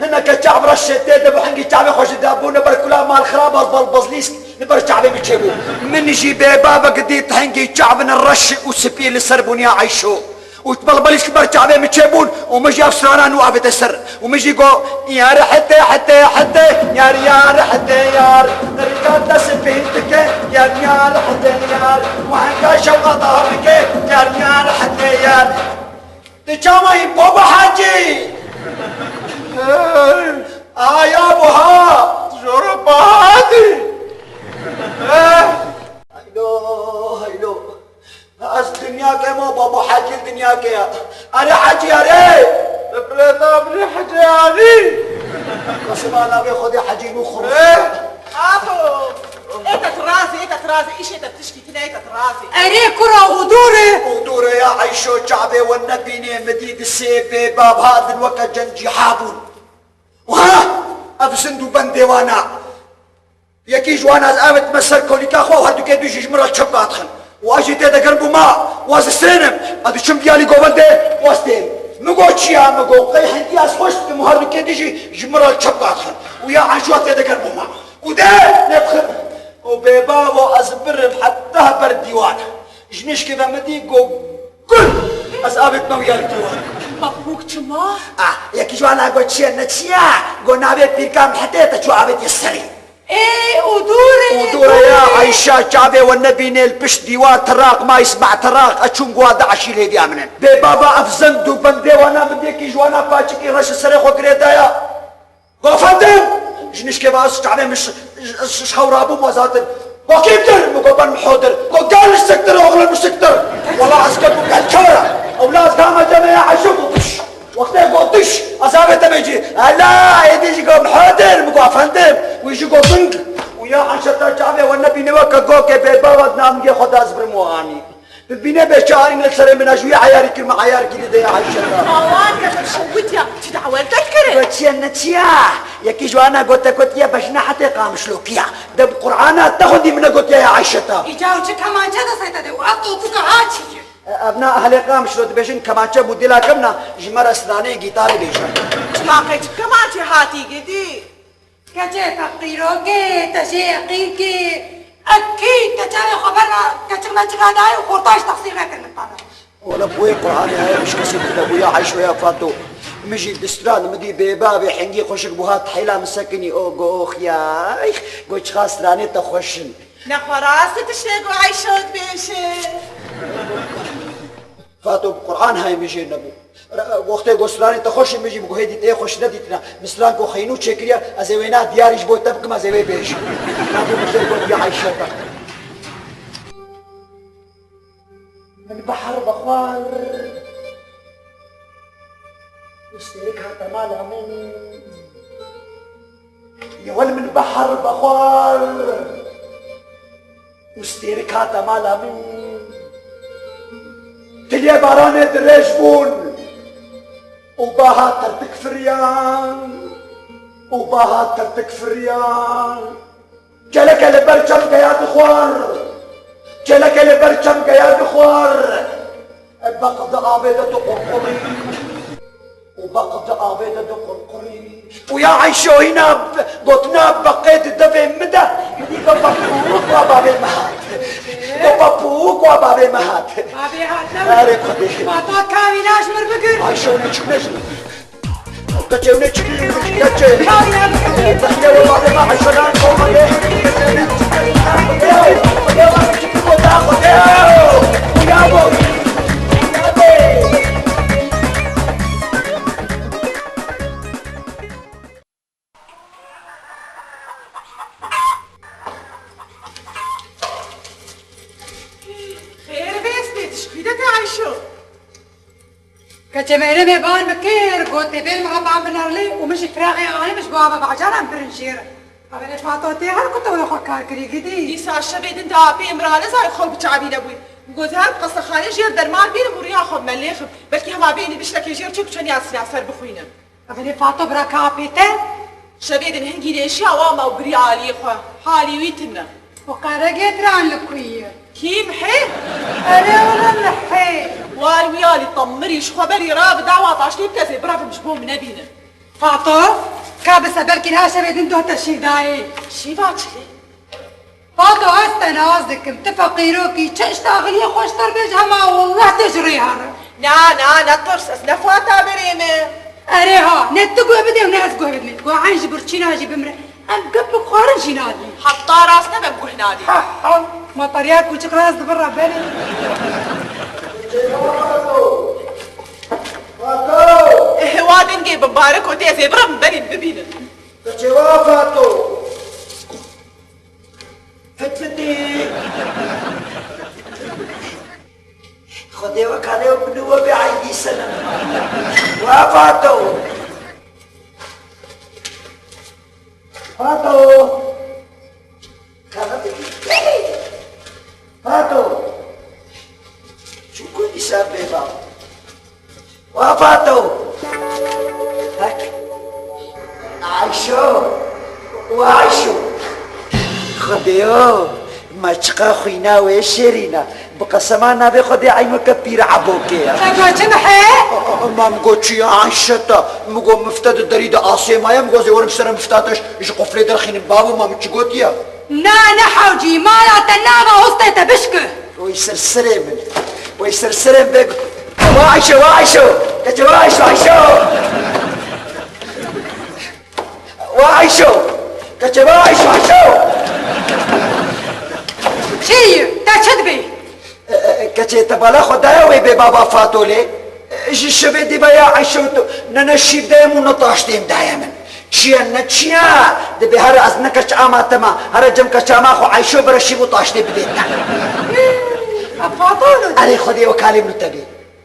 Hineke çav reşê tê de bû, hingî çavê xwe ji de bû, li ber kula mal xirab ez bal bazlîsk li ber çavê min çêbû. Min jî bêbavek dît, hingî çavin reş û spî li ser bûn ya Eyşo. Û balbalîsk li ber çavê min çêbûn û min jî ev strana nû avête ser. Û min jî got, yar hete, hete, hete, yar, yar, hete, yar. Rika te spî dike, yar, yar, hete, yar. Û henga şewqa daha bike, yar, yar, hete, yar. Di çawa yî Baba Hacî? Aya buha! Jora bahatî! Haylo, haylo. Ez dinya ke ma Baba Hacî dinya ke ya. Are Hacî are! Bi pireta biri Hacî arî! Qesima navê Xwedê Hacî nû xuruf. Apo! Ê te tirazê, ê te tirazê, îşê te tişkî tine, ê te tirazê. Erê kura û dûr e. Û dûr e ya Eyşo, çavê we nebînê, min dî di sê bêbav hatin weke cencîha bûn. Wiha ev zind û bendê wana. Yekî ji wana ez avêtime ser kolîka xwe û herdûkê dû jî ji min re çepka dixin. Û ez jî tê de germ bûma, û ez distênim. Ez diçim viyalî govendê û ez tên. Min got, çi ya? Min got, qey hingî ez xweş dikim û herdûkê dî jî ji min re çepka dixin. Û ya Eyşo ez tê de germ bûma. Û de nebixin. Û bêbavo ez birim heta ber dîwan. Ji nişkê ve min dî got, gul! Ez avêtime wiyalî dîwan. Mehbûk çima? Ah, yekî ji wana got, çi ye, ne çi ye? Got, navê pîrka min hete te çû avêtiye serî. Ê, û dûr e, û dûr e ya Eyşa, çavê we nebînê li pişt dîwar tiraq, ma îsma tiraq, ez çûm guwa de eşîl hêviya min in. Bêbava ev zend û bendê wana min dêkî ji wana paçikî reş li serê xwe girê daya. Got, efendim! Ji nişkê ve ez çavê min ş-, ş-, ş-, şewra bûm, ez hatim. Got, kîmtir? Min got, ben Mihodir. Got, gel siktir oğlum, siktir! Wela ez ket bûm gel kewra. Ewla ez dama cemê ya Eyşo got, diş. Wextê got diş, ez avêtime cî. Hela, êdî jî got, Mihodir! Min got, efendim! Wî jî got, bing! Û ya Eyşeta çavê we nebîne weke gokê bêbava di namgê xwe de ez birim û anî. Bibîne bê çarî li serê min, ez ji wî eyarî kirime, eyarî kirî de ya Eyşeta. Awan ke min şewitiya, çi dawet te dikire? Ve çi ye, ne çi ye? Yekî ji wana got te gotiye bejna hetê Qamişlokiya. De bi Qur'ana te xwendî min negotiye ya Eyşeta. Îcar çi kemançe destê te de û ev totika ha çi ye? E, ev na ehlê Qamişlo dibêjin kemançe modela kevna, ji me re straneyê gîtarê bêjin. Çima qey çi kemançe hatî gidî? Keçê feqîrokê, te jê yeqîn kî, Ekî keçerê xwe berna keçik meçika dayê û xorta ji texsîr nekirin min pana. Wala bi wê Qur'anê heye min ji kesê tune bû ya Eyşo ya Fato. Min jî distran min dî bêbavê hingî xweşik bû hat heyla min sekinî o go ox ya. Go çiqa stranê te xweş in. Nexwe rast e tiştê ku Eyşo dibêje. Fato bi Qur'an hay min jê nebû. Re-, wextê ku stranê te xweş in min jî bi guhê dît ê xweş nedîtina. Min stran ku xeynû çêkiriye, ez ê wêna diyarî ji bo te bikim, ez ê wê bêjim. Fato min jê got ya Eyşe te. Min behar vexwar û stêrek hate mala min. Yewel min behar vexwar û stêrek hate mala min. Tiliyê baranê dirêj bûn û baha tirtik firiyan û baha tirtik firiyan. Çeleke li ber çemgeya dixwar. Çeleke li ber çemgeya dixwar. Beq di avê de diqurqurî. Û beq di avê de diqurqurî. Û ya Eyşo hîna gotina beqê di devê min de. Min dî go bepûk wa bavê min hat. Go bepûk wa bavê min hat. Bavê hat ne? Erê Xwedê. Fato kavî naş mir bigir. Eyşo ne çik nejin. Keçê ne çikî keçê. Dexile we bavê me Eyşedan komade. Xêr bê, ez pê dişkî de te Eyşo. Keçê Meyremê ban min kir, got tê bên min repan binarlê û min jî firaxê anî min ji bo ava bacaran birin jêr. Evelê Fato tê her ku te wê xwe kar kirî gidî. Dîsa şevê din de apê Îmrane zay xwe bi çavî nebûyî. Min got her qesexanê jêr derman bînim û riya xwe bi me lêxim. Belkî hema bênî biştekê jêr çi kuçeniya sinaser bixwînim. Evelê Fato bira ka apê te? Şevê din hingî lêşiya wa ma û biriya aliyê xwe. Halî wî tune. Û qeregê diran li ku ye? Kî, Mihê? Erê wele Mihê. War wî alî te mirî ji xwe berî rabida wa taştê bike ez ê birevim ji bo min nebînin. Fato, ka bise belkî niha şevê din doh te şîv dayê. Şîva çi? Fato, ez te nas dikim, tu feqîrokî, çi ji te axiliyê xweştir bêj hema wallah te ji rê here. Na, na, netirs, ez ne Fata berê me. Erê ha, ne tu guh bidê û ne ez guh bidimê. Guh eyn ji birçîna jî bimre. Em gep bi xwarin jî nadî. Heta rast nebe em guh nadî. Ha, ha, matariya kûçik rast dibir re belê. Fato! Fato! Ê, wa dengê bimbarek û tê ez ê birim belî bibînin. Keçê wa Fato! Fit fitî! Xwedê we kare û min û we bê eybî senem. Wa Fato! Fato! Fato! Çûku dîsa bêva. Wa Fato! Hek! Ayşo! Wa Ayşo! Xwedêyo! Ma çiqa xwîna wê şêrîn e. Bi qesema navê Xwedê eyn weke pîr ebokê ye. Te got çi Mihê? Ma min got çi ya Ayşe te? Min got mifte di derî de asê maye, min got ez ê werim sere mifta te ji quflê derxînim. Babo, ma min çi gotiye? Na, ne hewcî, mala te nava hostê te bişki. Wey ser serê min. Wey ser serê min bê. Wa Ayşe, wa Ayşe. Keçe wa Ayşe, Ayşe. Wa Ayşo! Keçê wa Ayşo, Ayşo! Çi yî? Te çi dibê? E, e, keçê te bala xwe daye wê bê baba Fato lê? E, ji şevê dî ve ya Ayşo tu ne, ne şîv daye min û ne taştêm daye min. Çi ye ne çi ye? Dibê here ez ne keç ama te ma, here cem keç ama xwe Ayşo bire şîv û taştê bidê te. A Fato lo. Erê Xwedê we kalê min û te bê.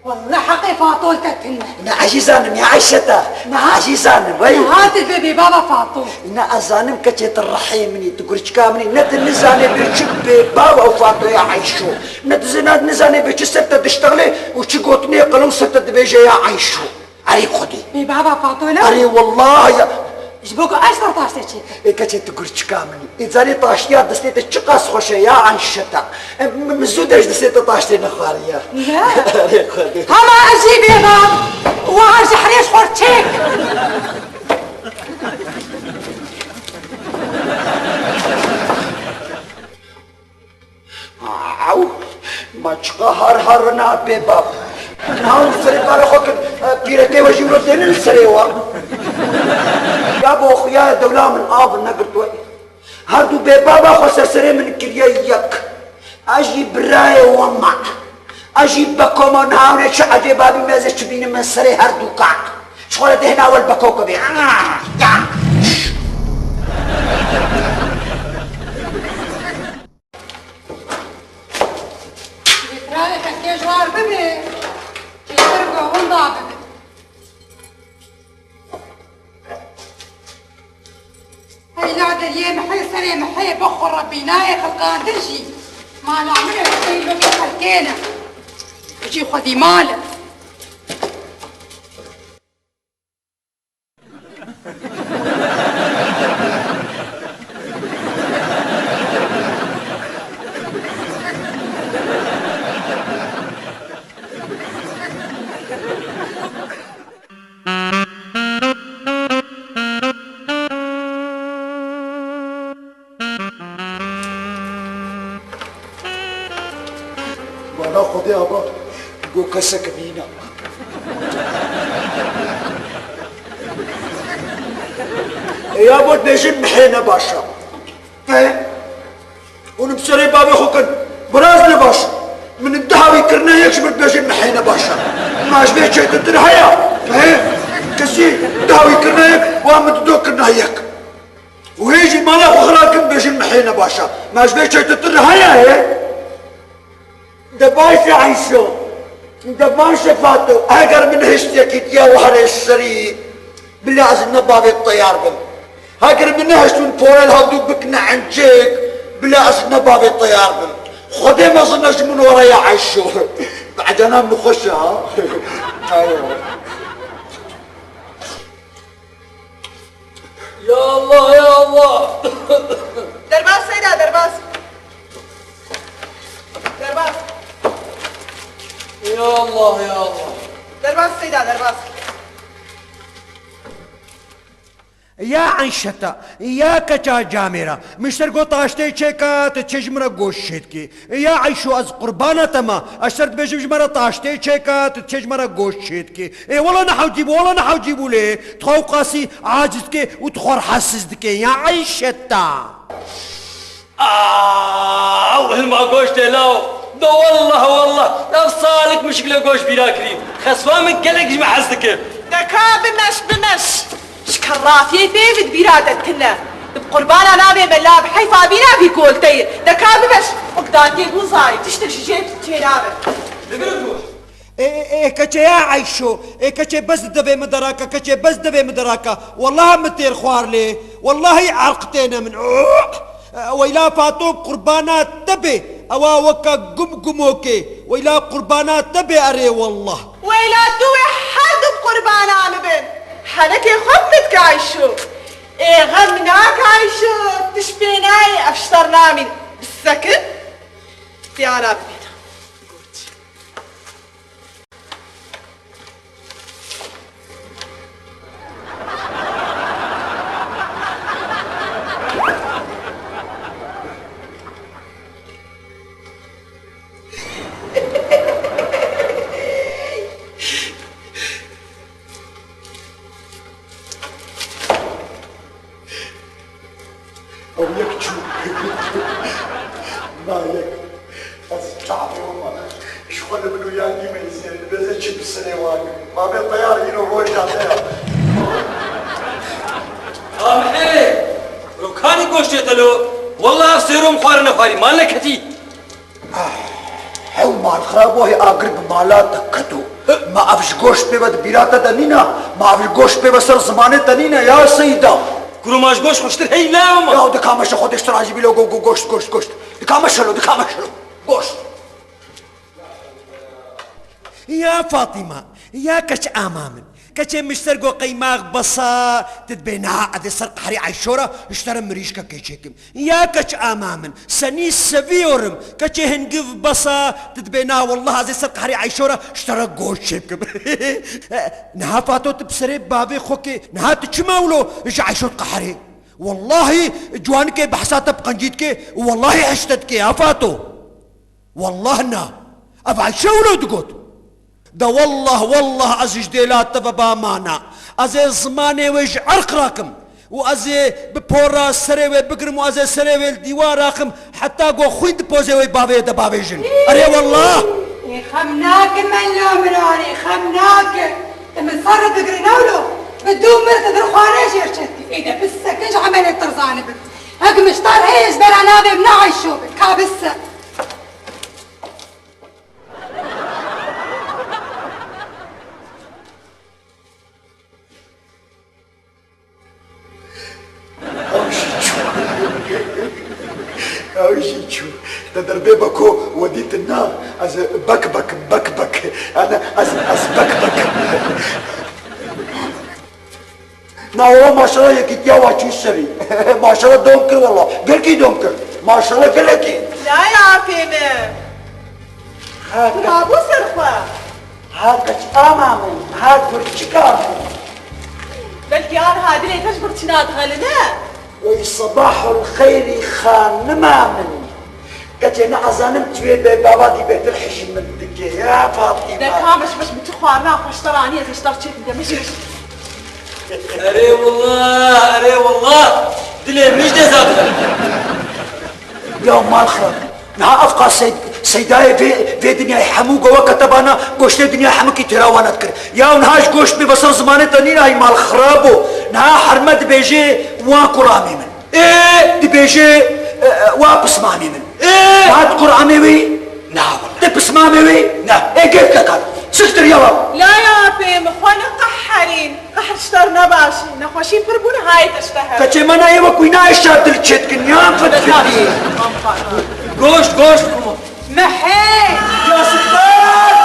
Welle heqê Fatol te tune. Ne ezîzanim ya Eyşeta. Ne ezîzanim, wey. Ne hatir bê bê baba Fatol. Ne ezanim keçê tu rihê min î, tu gurçika min î. Ne tu nizanê bê çi bê baba û Fatoya Eyşo. Ne tu zina nizanê bê çi ser te diştexlê û çi gotinê qilin ser te dibêje ya Eyşo. Erê Xwedê. Bê baba Fatol e? Erê wellahî ya. Ji bo ku ez ser taştê çêkim. Ê keçê tu gurçika min î. Ê zanê taştiya destê te çiqas xweş e ya Eyşeta. Em, min zû de ji destê te taştê nexwariye. Ne? Erê Xwedê. Hema ez jî bêbam. Wiha ji herêş xwe çêk. Bêbab. Min hawî li serê bavê xwe kir, e, pîrekê we jî wilo têne li serê we. Ya bo xuya dewla min av negirtwe. Her du bêbaba xwe ser serê min kiriye yek. Ez jî birayê we me. Ez jî beko me niha hûn ê çi ecêba bî me ez ê çi bînim min serê her du ka. Ji xwe re dê hina wel beko ke bê. Birayê heke ji war bibe, kêtir go winda bibe. Heyla deriyê mihê serê mihê bixwe Rebbî nayê xelqandin jî. Mala min e, seylo xelkê ne. Bijî xwedî mal e. Bala Xwedê aba, go kesek nîna. E ya bo dibêjin mihê ne baş e. E? Hûn bi serê bavê xwe kin. Biraz ne baş. Min di hawî kirine yek ji min dibêjin mihê ne baş e. Ma ji vê çêtirtir heye? He? Kesî di hawî kirine yek, wa min dido kirine yek. Û hê jî mala xwe xira kin dibêjin mihê ne baş e. Ma ji vê çêtirtir heye, he? De baş e Eyşo. De baş e Fato. Eger min hişt yekîtiya we here serî, bila ez ne bavê teyar bim. Heger min nehişt hûn porel hevdû bikine encêk, bila ez ne bavê teyar bim. Xwedê mezin e ji min were ya Eyşo. Bi ecana min xweş e ha. Ayo. Ya Allah, ya Allah. Derbas Seyda, derbas. Derbas. Ya Allah, ya Allah. Derbas Seyda, derbas. Ya Eyşeta, ya keça camêra, min ji te re got taştê çêka, tu çê ji min re goş çêdikî. Ya Eyşo, ez qurbana te ma, ez ji te re dibêjim ji me re taştê çêka, tu çê ji me re goş çêdikî. Ê wela nehewcî bû, wela nehewcî bû lê, tu xwe qasî aciz dikê û tu xwe re hesiz dikê. Ya Eyşeta. Aw, hilma goştê law. Do wallah, wallah. Ev salik mişik lê goş bîra kirî. Xeswa min gelek ji me hez dike. De ka bimeş, bimeş. Ji kerrafiyê pê vî di bîra de tune. Di bi qurbana navê me la bi heyfa bîra vî kolteyê. De ka bimeş. Wek datê bû zarî. Tiştek ji jê çênabe. Dibir û goş. Ê, ê, ê, keçe ya Eyşo, ê, keçe bez di devê min deraka, keçe bez di devê min deraka. Wallahî min têr xwar lê, wallahî erq têne min. Weyla Fato qurbana te bê, ewa weke gum gumokê. Weyla qurbana te bê erê wallah. Weyla tu wê her du qurbana min bin. Henekê xwe bidike Eyşo. Ê xem nake Eyşo, tu ji pê nayê ev şter namîn. Bisekin, tiyana bibîne. Ew yek çû. Na yek. Ez çavê wan ji xwe li min û ya dî me îzê, dibêze çi bi serê wan. Ma bê teyar îro roja te ya. Amhê! Rokanî goştê te lo. Wallah ev sêrom xwarine xwarî. Mal neketî. Ah, hew mal xirabo hê agir bi mala te keto. Ma ev ji goşt pê ve di bîra te de nîna? Ma ev ji goşt pê ve ser zimanê te nîne ya Seyda? Kuro ma ji goşt xweştir hey ne ma? Ya dikame şe xwe diştir acî bîlo go, go, goşt, goşt, goşt. Dikame şelo, dikame şelo. Goşt. Ya Fatîma, ya keç ama min. Keçê min ji te re got qeymax bes e, tu dibê niha ez ê ser qehrê Eyşo re ji te re mirîşkekê çêkim. Ya keç ama min, senî seviyorum. Keçê hingiv bes e, tu dibê niha wallah ez ê ser qehrê Eyşo re ji te re goş çêbikim. Niha Fato tu bi serê bavê xwe kê, niha tu çima wilo ji Eyşo diqeherî? Wallahî ciwanikê behsa te bi qencî dike, wallahî hişte dike ya Fato. Wallah na. Ev Ayşe wilo digot. De wallah, wallah ez ji dêla te ve ba mana. Ez ê zimanê wê ji erq rakim. Û ez ê bi pora serê wê bigrim û ez ê serê wê li dîwar raxim heta ku xwîn di pozê wê bavê de bavêjin. Erê wallah! Ê, xem nake melo min anî, xem nake. Te min ser re digrin ewlo. Bi dû mir te dir xwarê jêr çêtkî. Ê de bi sekin ji emelê tirzanibin. Hek miştar heye ji bera navê min ne Ayşo bit. Ka bi se. Ew jî çû. Ew jî çû. Te derbê beko we dîtin na. Ez bek bekim, bek bek. Ana ez, ez bek bekim. Na wala maşallah yekîtiya wa çû serî. Maşallah dom kir wala. Gelkî dom kir. Maşallah gelekî. Laya apê me. Ha, Rabû ser xwe. Ha, qeçka min, ha, kurçika min. Belkî aniha dilê te ji birçîna dixeline. Wey sebahul xeyrî xanima min. Keçê neazanim tu yê bê gava dî bêtir hej min dike ya Fatîma. De ka miş miş min tu xwarina xweşter anî ez ê ji te re çêkim de miş miş. Erê wallah, erê wallah. Dilê min ji dê zaf e. Ya mal xirab. Niha ev qas seyd-, seydayê vê, vê dinyayê hemû go weke te bana goştê dinyayê hemûkî têra wana dikir. Ya niha ji goşt bê veser zimanê te nîna hî mal xirab o. Niha herme dibêjê wan kuramê min. Ê, dibêje, e, e, wa pismamê min. Ê! Hat quramê wî? Na, wala. Te pismamê wî? Na. Ê, gel te kar. Siktir ya wa. La ya apê min, xwe neqeherîn. Qehr ji te re ne baş e. Nexweşî pir bûn, hayê te ji te hev. Keçê me nayê wek wî nayê şer dil çêtkin. Ya fitfitî. Goşt, goşt, kuma. Mehê. Ya siktir.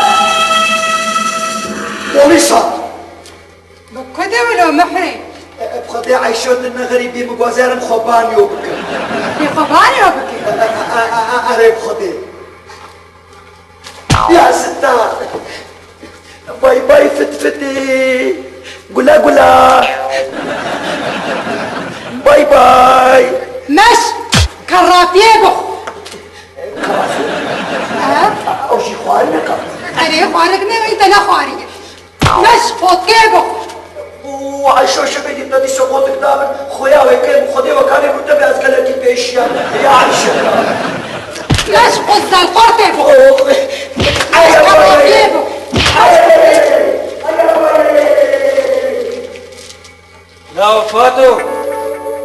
Polîsan. Bi ku de wilo Mihrê? E, e, bi Xwedê Eyşo, tu ne xerîbî, min gwazerim xwe banyo bikim. Bê xwe banyo bikim? E, e, e, e, e, erê bi Xwedê. Ya sita. Bay bay fitfitî. Gula gula. Bay bay. Meş, kerrafiyê bixwe. Kerrafiyê? He? Ew jî xwarine ka. Erê, xwarik ne, wî te ne xwarî. Meş, potkê bixwe. Û Ayşe, şevê din te dîsa qotik da min, xoya wê kêm, Xwedê we karê min te be, ez gelekî pêşiya. Ya Ayşe. Meş, xwe zelqortê bixwe. Oh. Meş, kerrafiyê bixwe. Law Fato,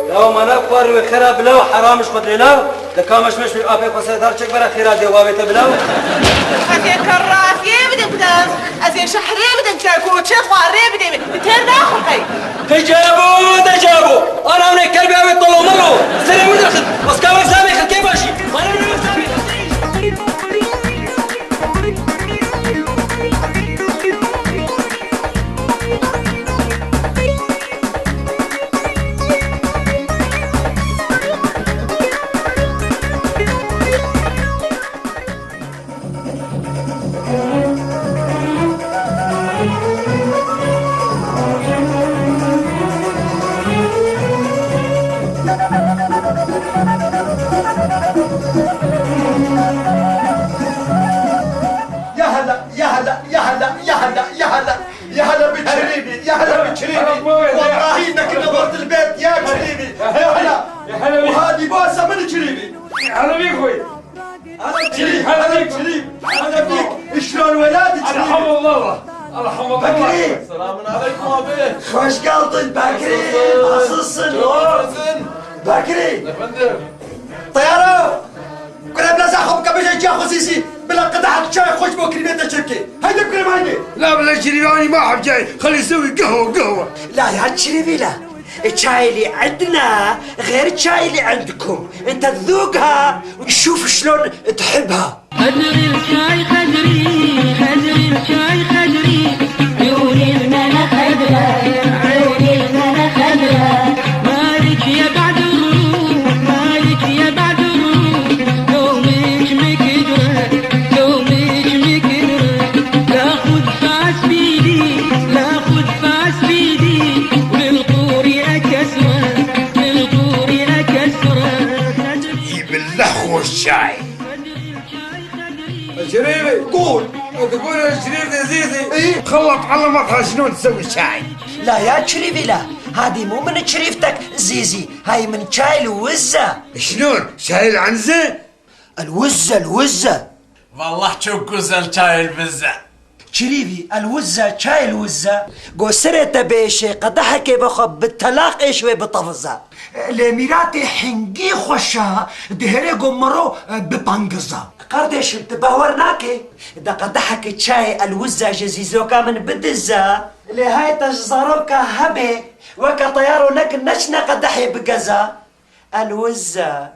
law mana xwar wê xera bilaw, heram ji xwe dilê law, de ka meş meş wê apê xwe ser dar çek bera xêra dê wavê te bilaw. Ez ê kerrafiyê bidim te, ez ê şehrê bidim te, koçê xwarê bidê min, bi têr naxwe qey. Decabo, decabo, ana ne kelbê wê tolomelo, serê min dixin, ez ka wek zamê xelkê başî, xwarê min wek zamê xelkê. Ya hela, ya hela, ya hela, ya hela, ya hela, ya hela. Ya hele bi çirîbî, ya hele bi çirîbî. Wellahî nekine batil bet ya çirîbî. Ya hele. Ya hele bi. Hadi basa min çirîbî. Hele bi koy. Hele çirî, hele çirî. Hele bi. İşran weladi çirîbî. Elhamdülillah. Elhamdülillah. Bekri. Selamun aleyküm abi. Hoş geldin Bekri. Nasılsın? Nasılsın? Çok iyisin. Bekri. Efendim. Teyara. Kure bila za xwe bike bêje ciya xwe zîzî. Bila qedehek çay xweş bo kirîbê te çêbikê. Haydi bikirim haydi. La bila şirîvanî ma hevcayê. Xelîsewî geho geho. La ya çirîvî la. E, çayê lî endina, xêr çayê lî endikum. Ente zûgha, şûf şlon tuhibha. قدري الشاي قدري، قدري الشاي قدري. عيوني الملا خضرا، عيوني الملا خضرا. مالك يا بعد الروح، مالك يا بعد الروح. لو مش مقدرة، لو مش مقدرة. لا خد فاس بيدي، لا خد فاس بيدي. بالقوري أكسرة، بالقوري أكسرة. Î billah xweş çay. Ez Kirêvî, gol. Di gol şirîv de zîzî. Xelat elemat haşnon sewi çay. لا يا شريفي لا، هادي مو من شريفتك زيزي، هاي من شاي الوزة. Şinor, çayê li Enze? الوزة، الوزة. Vallah çok güzel çay elbise. شريفي، الوزة، شاي الوزة. Go serê te bêşê, qedehekê vexwe bi telaqê şwê bitevizze. Lê mîratê hingî xweş e, dihere go mero bipangize. Kardeşim, tu bawer nake? De qedehekê çayê elwizza ji zîzoka min bidize. Lê hay te ji zaroka hebê, weke teyaro nekin neçine qedehê bigeze. Elwizza.